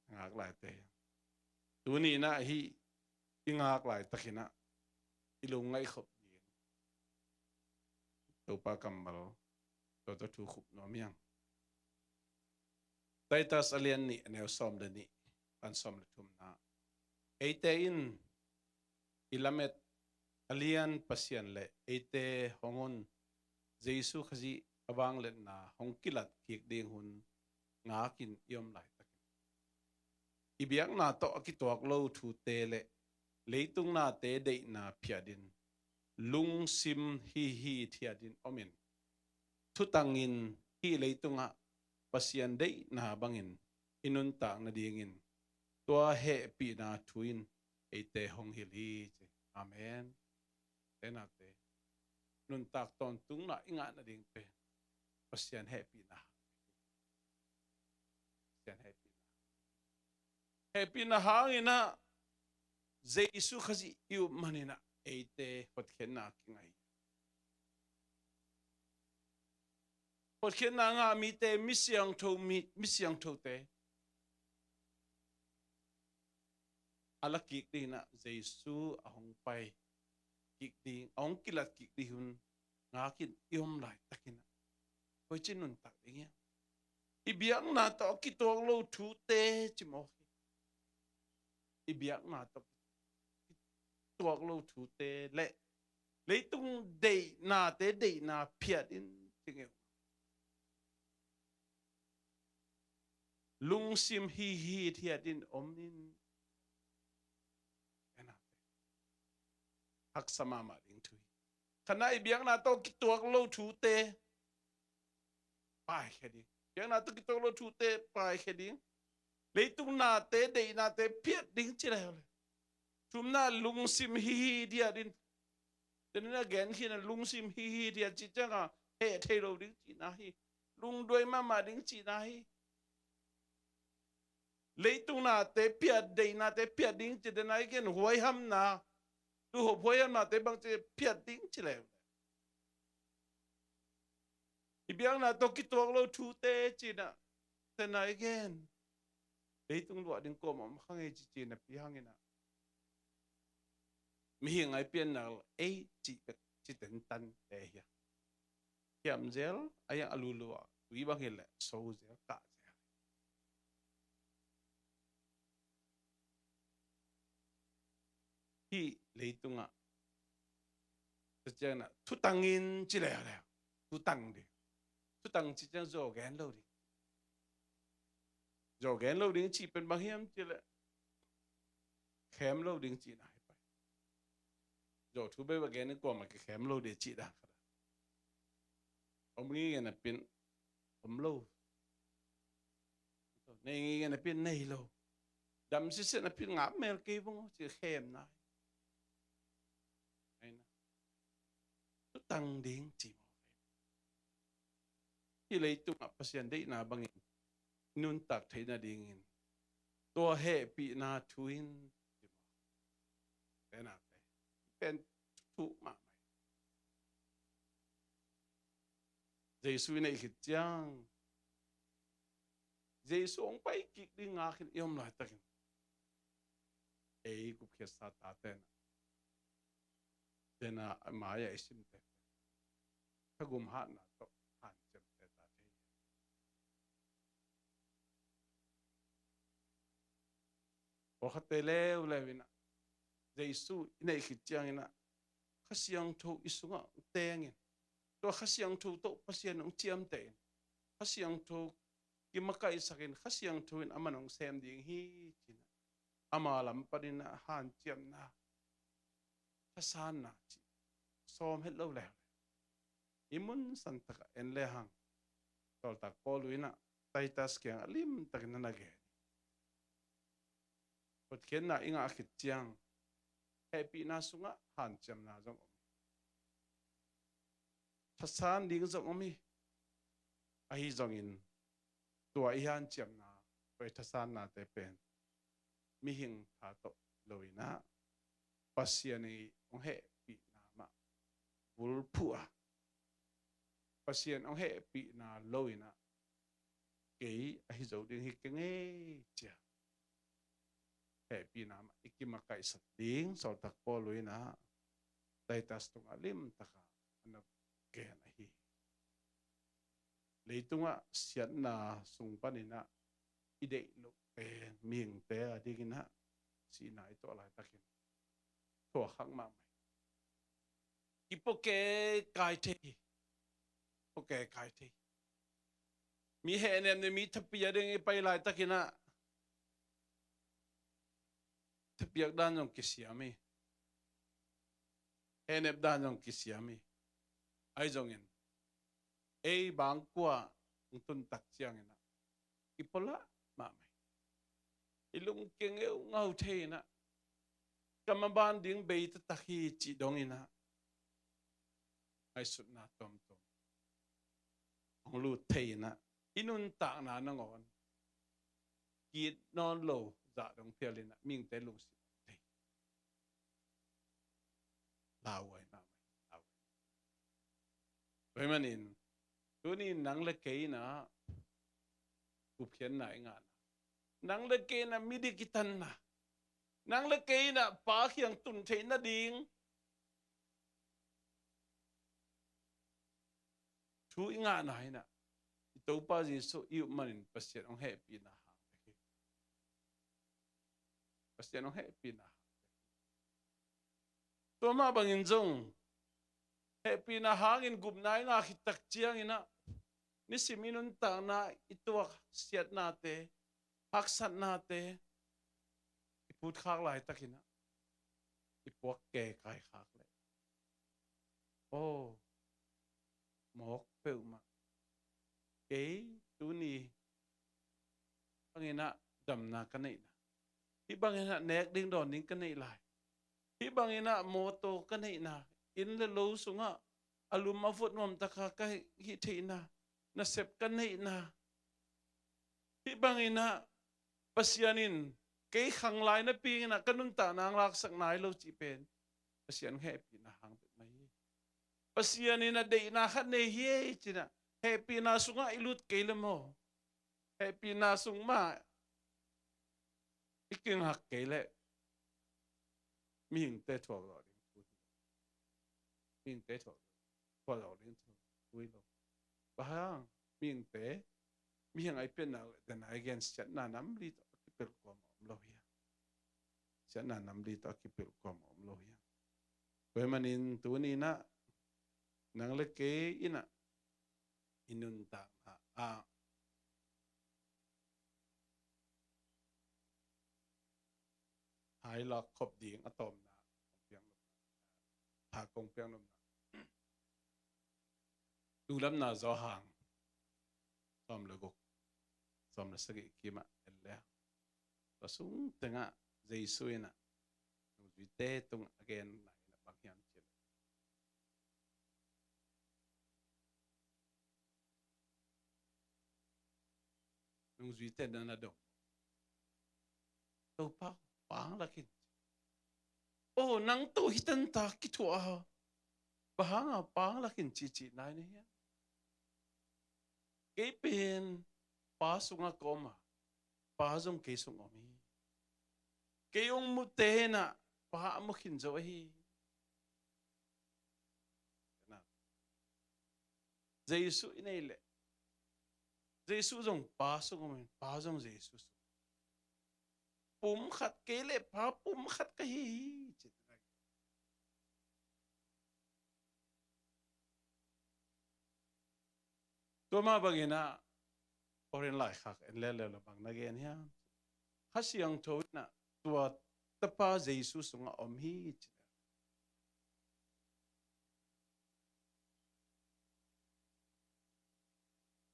A ngak laite hi. Tuni in ah hih i ngak laitakin ah i lungngaih khop ding Topa kammal tua tawh thu khup nuam hi hang. Titus a lian nih, a neu sawm le nih pan sawm le thumna. Eite in i lamet a lian Pasian le eite hong un Jesu Khazih a vangliatna hong kilat kik ding hun ngakin i om laitakin, i biakna tawh a kituak lo thute le leitung nate deihna phiatin lungsim hi hi thiatin omin, thutangin hih leitungah Pasian deihna bangin i nuntak nadingin tua hehpihna thu in eite hong hilh hi ci. Amen. Te naute, nuntak tawntungna i ngah nading pen Pasian hehpihna, Pasian hehpihna, hehpihna hangin ah Jesu Khazih i up manin ah eite hotkhiatna kingah hi. Hotkhiatna ngah mite, mi siangtho, mi, mi siangthote a la kik dingin ah Jesu a hong pai kik ding, a hong kilat kik ding hun ngakin i om laitakin ah, koici nuntak ding hiam? I biakna tawh a kituak lo thute ci mawk hi. I biakna tawh kituak lo thute le leitung deihnate deihna phiat in ci ngeu. Lungsim hihit hiat in om in. Haksa mahmah ding thu hi. Khatna, i biakna tawh kituak lo thute paikhia ding. Biakna tawh kituak lo thute paikhia ding. Leitung nate deihnate phiat ding ci leuleu. Thumna, lungsim hihit hiat in. Tena gen khin a, lungsim hihit hiat cih ciangin heh thei lo ding cihna hi. Lungduai mahmah ding cihna hi. Leitung nate phiat, deihnate phiat ding ci, tena i gen huaihamna, tuhop huaihamnate bang ci phiat ding ci leuleu. I biakna tawh kituak lo thute ci-in ah, tena i gen leitung luah ding kuamah om kha ngei ci, ci napi hangin ah, mihing a i pianna ei cih bek ci tentante hi a. Hiam zel, a hiang a lulu ah tui bang hi leh so zel, kah zel. Hih leitungah tua ciangin ah thutang in ci leuleu. Thutang ding. Thutang ci ciang zaw gen lo ding. Zaw gen lo ding cih pen bang hiam cih leh khem lo ding cihna hi pai. Zaw thu bek bek gen in kuamah kikhem lo ding cih dan khat. Om ngei ngei napi in om lo. Nei ngei ngei napi in nei lo. Dam sitset napi in ngap mel kei vung ci khemna hi. Aina. Thutang ding ci mawk hi. Hih leitungah Pasian deihna bangin nuntak theih nadingin tua hehpihna thu in tena te pen thu mahmah hi. Jesu i neih khit ciang, Jesu hong pai kik ding ngakin i om laitakin, ei gupkhiatsa tate in ah, tena mai-ah i simte, thagum hatna tawh hanciamte tate hi. Pawlkhatte leuleu in ah, Jesu i neih khit ciangin ah, Kha Siangtho i sungah tengin, tua Kha Siangtho tawh Pasian hong ciamtehin, Kha Siangtho kimakaihsakin, Kha Siangtho in aman hong sem ding hi ci-in ah, ama lam panin ah hanciamna, thasanna cih sawm het lo leuleu. I mun santakah en lehang, sawltak Paul in ah Titus kiangah limtakin na na gen hi. Hotkhiatna i ngah khit ciang, hehpihna sungah hanciamna zong om hi. Thasan ding zong om hi. Ahi zongin, tua i hanciamna, tua i thasannate pen mihing tha tawh lo in ah, Pasian i hong hehpihna mah vulphuh a, Pasian hong hehpihna lo in ah, kei ahi zo ding hi keng ei ci-a hehpihna mah i kimakaihsak ding sawltak Paul in ah Titus tungah limtaka a na gen ahi hi. Leitungah siatna sung panin ah i deih loh pen mihingte a dingin ah sihna i tuah laitakin thuakhak mahmah hi. I puake kai thei hi. Puake kai thei hi. Mi hehnep ne mi thapiak ding i pai laitakin ah thapiak dan zong kisiam hi. Hehnep dan zong kisiam hi. Ahi zongin ei bangkua hong tun tak ciangin ah i pualah mahmah hi. I lungkia ngeungau thei in ah, ka maban ding bei taktak hi cih dongin ah, ngaihsutna tuamtuam hong lut thei in ah, i nuntakna nangawn ki-it nawn lo zah dong phial in ah, mihingte lungsim thei. Lauhuai mahmah hi, lauhuai. Tua ahih manin tuni in nang le kei in ah gupkhiatna i ngahna, nang le kei in ah midik i tanna, nang le kei in ah Pa kiang tun theih nading thu i ngahna in ah, i Topa Jesuh i up manin Pasian hong hehpihna hang hi. Pasian hong hehpihna hang hi. Tua mah bangin zong hehpihna hangin gupna i ngah khit tak ciangin ah, nisim i nuntakna i tuak siatnate, haksatnate i phutkhak laitakin ah, i puak kekai khak leh, aw, mawk peuhmah. Kei tuni bangin ah damna ka neihna, hih bangin ah nek ding dawn ding ka neih lai, hih bangin ah mawtaw ka neihna, inn le lo sungah a lum a vuat nuamtaka ka hih theihna, nasep ka neihna, hih bangin ah Pasian in kei khanglai napi-in ah ka nuntakna hong laksak nai lo cih pen Pasian hehpihna hang bek mah hi. Pasian in a deihna khat nei hi ci-in ah, hehpihna sungah i lut kei leh maw, hehpihna sung mah i kingak kei leh mihingte thuak zawh ding thu hi. Mihingte thuak, thuak zawh ding thu hi lo. Bang hang? Mihingte, mihing a i pianna uh, den a i gen siatna nam li tawh a kipelh kuamah om lo hi hang. Siatna nam li tawh a kipelh kuamah om lo hi hang. Tua ahih manin tuni-in ah nang le kei in ah i nuntakna ah hai lak khop ding a tawpna, kong piak nopna, tha kong piak nopna, Lungdamna Johan sawm le guk, sawm le sagih kim ah en leng, tua sung tengah Jesuh in ah nungzuite tungah a genna in ah bang hiam cih leh, nungzuite in ah na dong, Topa, Pa hong lak in. Aw, nang tawh hih tanta kithuah a, bang hanga Pa hong lak in cihcih nai na hiam? Kei pen Pa sungah ka om a, Pa zong kei sung om hi. Kei hong mute in ah Pa a mu khin zo ahi. Jesuh i neih leh Jesuh zong Pa sung om in, Pa zong Jesuh sung. Pum khat, kei le Pa pum khat ka hi hi, ci. Tua mah bangin ah Korin laikhak en leuleu le bang na gen hiam? Kha Siangtho in ah tua Tapa Jesuh sungah om hi, ci.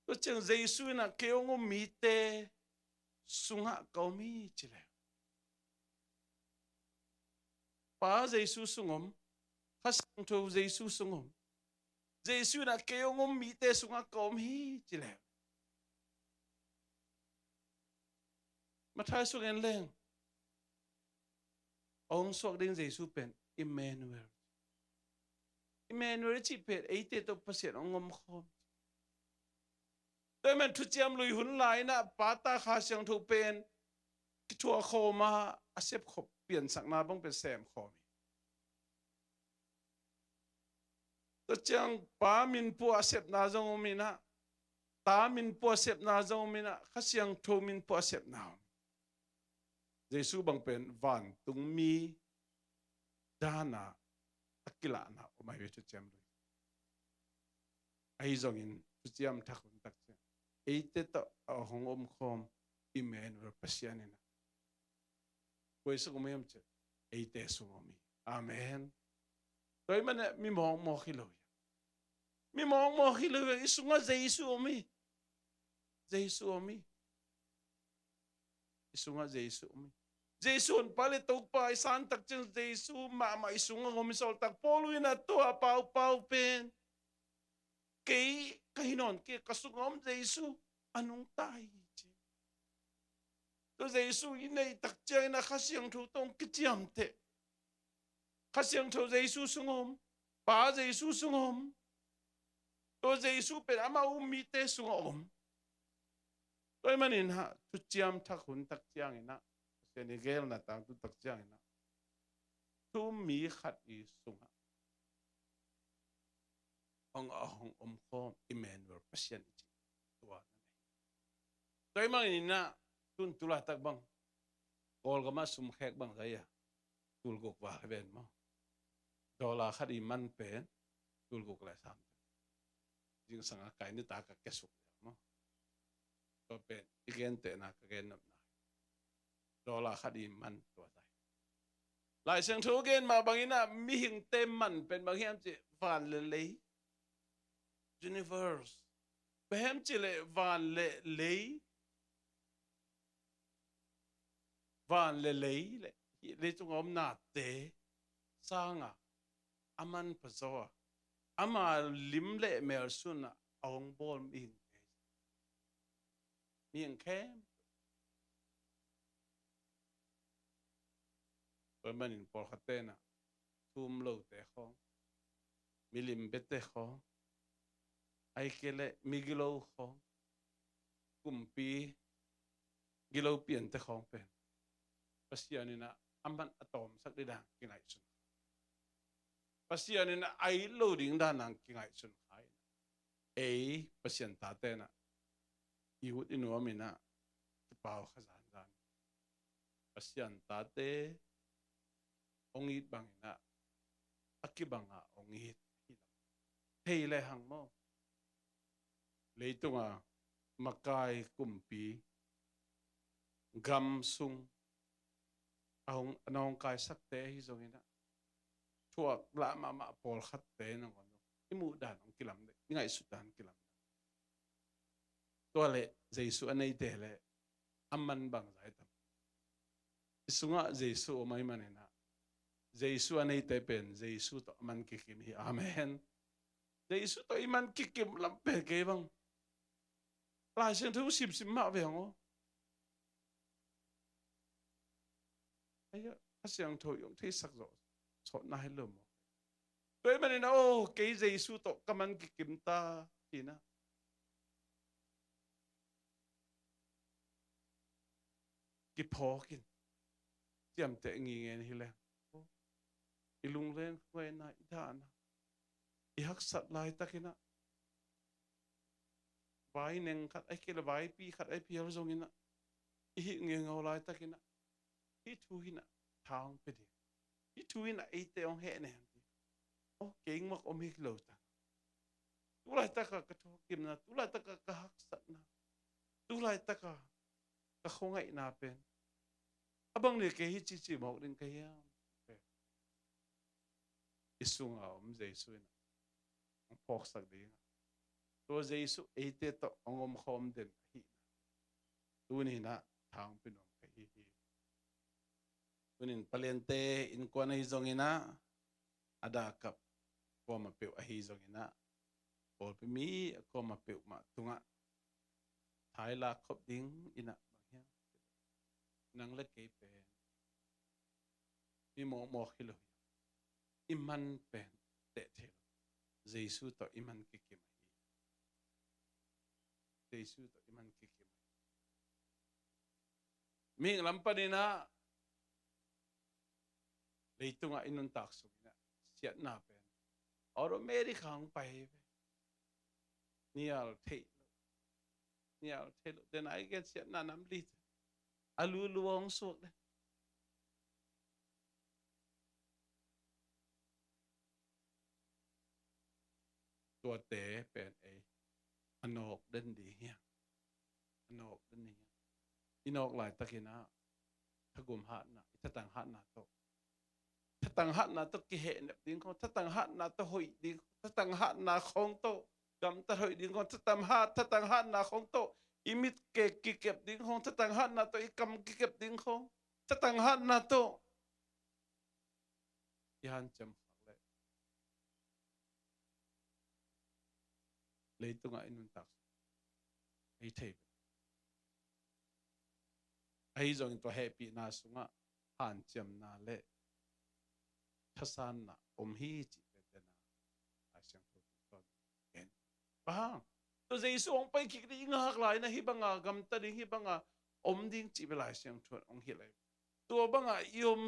Tua ciang Jesuh in ah kei hong um mite sungah ka om hi, ci leh, Pa Jesuh sung om, Kha Siangtho Jesuh sung om, Jesuh in ah kei hong um mite sungah ka om hi, ci leh, Matthai sung en leng, a hong suak ding Jesuh pen Emmanuel. Emmanuel i cih pen eite tawh Pasian hong omkhawm. Tua ahih manin Thuciam Lui hun lai-in ah Pa, Ta, Kha Siangtho pen kithuah khawm a, a sep khop piansakna bang pen sem khawm hi. Tua ciang Pa min pua a sepna zong om in ah, Ta min pua a sepna zong om in ah, Kha Siangtho min pua a sepna om. Jesuh bang pen vantungmi dan a a kilahna om ahi ve, Thuciam Lui. Ahi zongin Thuciam Thak hun tak ciang eite tawh a hong omkhawm Emmanuel Pasian in ah kua sung om hiam cih leh eite sung om hi. Amen. Tua ahih manin mi mawkmawk hi lo hi. Mi mawkmawk hi lo hi. I sungah Jesuh om hi. Jesuh om hi. I sungah Jesuh om hi. Jesuh Honpa le Topa i san tak ciang Jesuh mahmah i sungah om hi. Sawltak Paul in ah tua paupau pen, kei ka hi nawn kei, ka sungah om Jesuh a nungta hi, ci. Tua Jesuh i neih tak ciangin ah Kha Siangtho tawh hong kiciamteh. Kha Siangtho Jesuh sung om, Pa Jesuh sung om. Tua Jesuh pen amah um mite sungah om. Tua ahih manin ah Thuciam Thak hun tak ciangin ah, Pasian i geelna tangthu tak ciangin ah, thu-um mi khat i sungah hong, a hong omkhawm Emmanuel, Pasian i cih tua na nei. Tua ahih manin ah tun tu laitak bang Kawlgam ah sumkhek bang zai a tulguk val hi ven maw? Dollar khat i man pen tulguk le sam. Zingsang a kai ni ta ka kiasuk maw? Tua pen i gentehna ka gen nopna hi. Dollar khat i man tua zai. Lai Siangtho gen mah bangin ah mihingte man pen bang hiam cih, van le lei. Universe. Bang hiam cih leh van le lei, van le lei le, hih leitung a om nate sanga a manpha zaw a, ama lim le melsun ah a hong bawl mihingte, mihing khempeuh. Tua ahih manin pawlkhatte in ah thu um lote khawng, milim biate khawng, ahih kei leh migilo khawng, kumpi gilo piante khawng pen Pasian in ah a man a tawmsak ding dan kingaihsun. Pasian in ah a it lo ding dan kingaihsun kha in ah, ei Pasian tate in ah i ut i nuam in ah kipau kha zanzan. Pasian tate hong it bangin ah a kibang a hong it hi lo. Thei le hang maw? Leitung a makai, kumpi, gam sung a hong, a na hong kaisakte ahi zongin ah thuak lah mahmah pawlkhatte nangawn i muh dan hong kilamdeh, i ngaihsut dan kilamdeh. Tua leh Jesu a neite leh a man bang zai tam? I sungah Jesu om ahih manin ah Jesu a neite pen Jesu tawh a man kikim hi. Amen. Jesu tawh i man kikim lam pen kei bang Lai Siangtho simsim mah ve hang aw. Aia, Kha Siangtho i hong theisak zawh sawtna hi lo maw? Tua ahih manin ah, aw, kei Jesu tawh ka man kikim ta, ci-in ah kiphawk in, ciamteh ngingen hi leng, i lungleng khuaina, i dahna, i haksat laitakin ah vai neng khat ahih kei leh vaipi khat ahi phial zongin ah, i hih ngeungau laitakin ah hih thu hi in ah tha hong pia ding, hih thu hi in ah eite hong hehnem ding. Aw, kei ngak om hi lo ta. Tu laitak a ka thawhkikimna, tu laitak a ka haksatna, tu laitak a ka khuangaihna pen a bang leh kei hih ci ci mawk ding ka hiam? I sunga om Jesu in ah hong phawksak ding a, tua Jesu eite tawh hong omkhawm den ahihna tuni in ah tha hong pia nuam ka hi hi. Tuni in Paliante innkuan ahi zongin ah, a dakap kuamah peuh ahi zongin ah, pawlpi mi a kuamah peuhmah tungah tha i lak khop dingin ah bang hiam, nang le kei pen mi mawkmawk hi lo hi. I man pen teh thei lo. Jesu tawh i man kikim ahi. Jesu tawh i man kikim ahi. Mihing lam panin ah leitungah i nuntak sungin ah siatna pen automatic a hong pai hi ve. Nial theih loh, nial theih loh, den a i gen siatna nam li te a lulu a hong suak den. Tuate pen ei a nawk den ding hi hang. A nawk den ding hi hang. I nawk laitakin ah thagum hatna, i thatang hatna tawh, thatang hatna tawh kihehnep ding khawng, thatang hatna tawh hoih ding, thatang hatna khawng tawh gamtat hoih ding khawng, thatang hat, thatang hatna khawng tawh i mit kikep ding khawng, thatang hatna tawh i kam kikep ding khawng, thatang hatna tawh i hanciam khak leh leitungah i nuntak sung ei thei ve. Ahi zongin tua hehpihna sungah hanciamna le thasanna om hi cih pen tena Lai Siangtho tungtawn gen. Bang hang? Tua Jesu hong pai kik ding i ngak lai-in ah hih banga gamta ding, hih banga om ding cih bel Lai Siangtho in hong hilh ahi. Tua banga i om,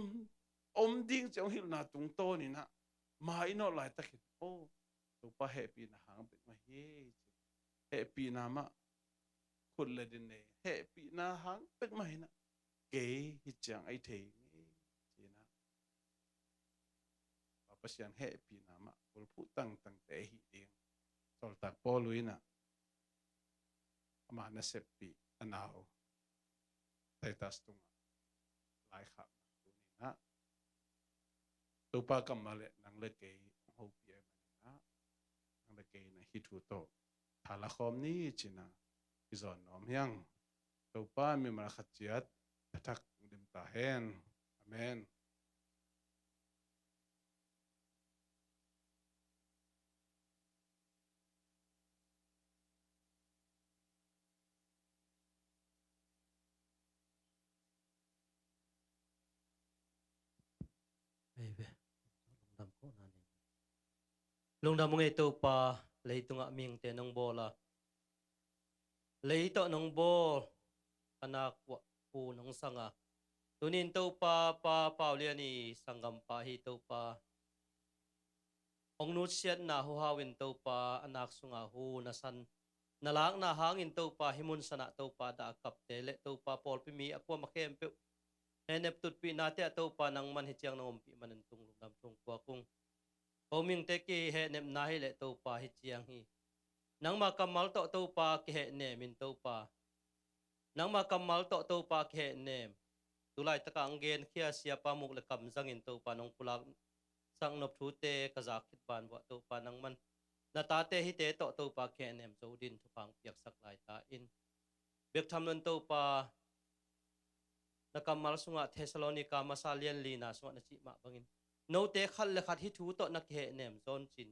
om ding cih hong hilhna tungtawnin ah ma i nawt laitakin, aw, Topa hehpihna hang pek mah hi, ci. Hehpihna mah khut le din nei, hehpihna hang pek mah hi na. Kei hi ciang ai thei ngei, ci na. Pa Pasian hehpihna mah bulphuh tangtangte hi ding. Sawltak Paul in ah ama naseppih a nau Titus tungah laikhakna tuni-in ah Topa kammal le nang le kei hong hopih ahih manin ah nang le kei na hih thu tawh tha la khawm ni, ci-in ah i zawn nuam hi ing. Topa mimal khat ciat a thak dim ta hen. Amen. Hei ve. Lungdam ko na ning. Lungdam ung ei Topa, leitungah mihingte nong bawl a, lei tawh nong bawl, ka nak uh ah pu nong sang a, tuni-in Topa, Pa Pau Lian i sanggampa hi Topa. Hong nutsiatna huhau in Topa, a nak sungah hu na san, na lakna hangin Topa, hih mun sanah Topa, dah a kapte le Topa, pawlpi mi a kuamah khempeuh hehnep tutpihnate ah Topa, nangman hih ciang nong ompih manin tung lungdam thong kuak ung. Ko mihingte kihehnepna hi leh Topa, hih ciang hi nangma kammal tawh Topa kihehnem in Topa, nangma kammal tawh Topa kihehnem. Tulaitakah ang genkhia siapa muk le kam zangin Topa nong pulak sak nop thute ka zak khit ban buah Topa, nangman na tate hihte tawh Topa kihehnem zo din thupha piaksak lai ta in. Bek tham lo-in Topa, na kammal sungah Thessalonika masa lian lina sungah na cih mah bangin, note khat le khat hih thu tawh na kihehnem zawn cin,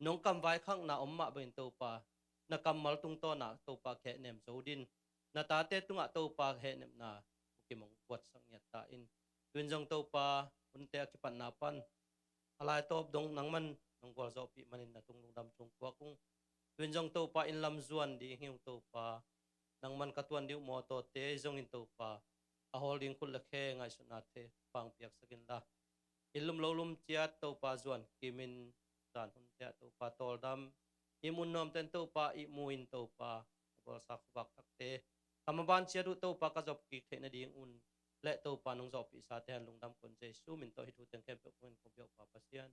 nong kamvai khakna om mah bangin Topa, na kammal tungtawnah Topa kihehnem zo din, na tate tungah Topa hehnepna bukim hong buatsak ngiat ta in. Tu-in zong Topa, hunte a kipatna pan a laitawp dong nangman nong gualzawhpih manin na tung lungdam thong kuak ung. Tu-in zong Topa, inn lam zuan ding hi ung Topa, nangman ka tuan ding uh mawtawte zongin Topa, a hawl ding khut le khe ngaihsutnate pang piaksak inla, inn lum lo lum ciat Topa, zuan kimin zan hunte ah Topa, tawldam ihmu nuamte in Topa, ihmu in Topa, a bawlsa khuavak takte ka maban ciat uh Topa, ka zop kik theih nading un le Topa, nong zawhpihsate han lungdam kon, Jesu min tawh hih thu teng khempeuh kong in kong biak uh Pa Pasian.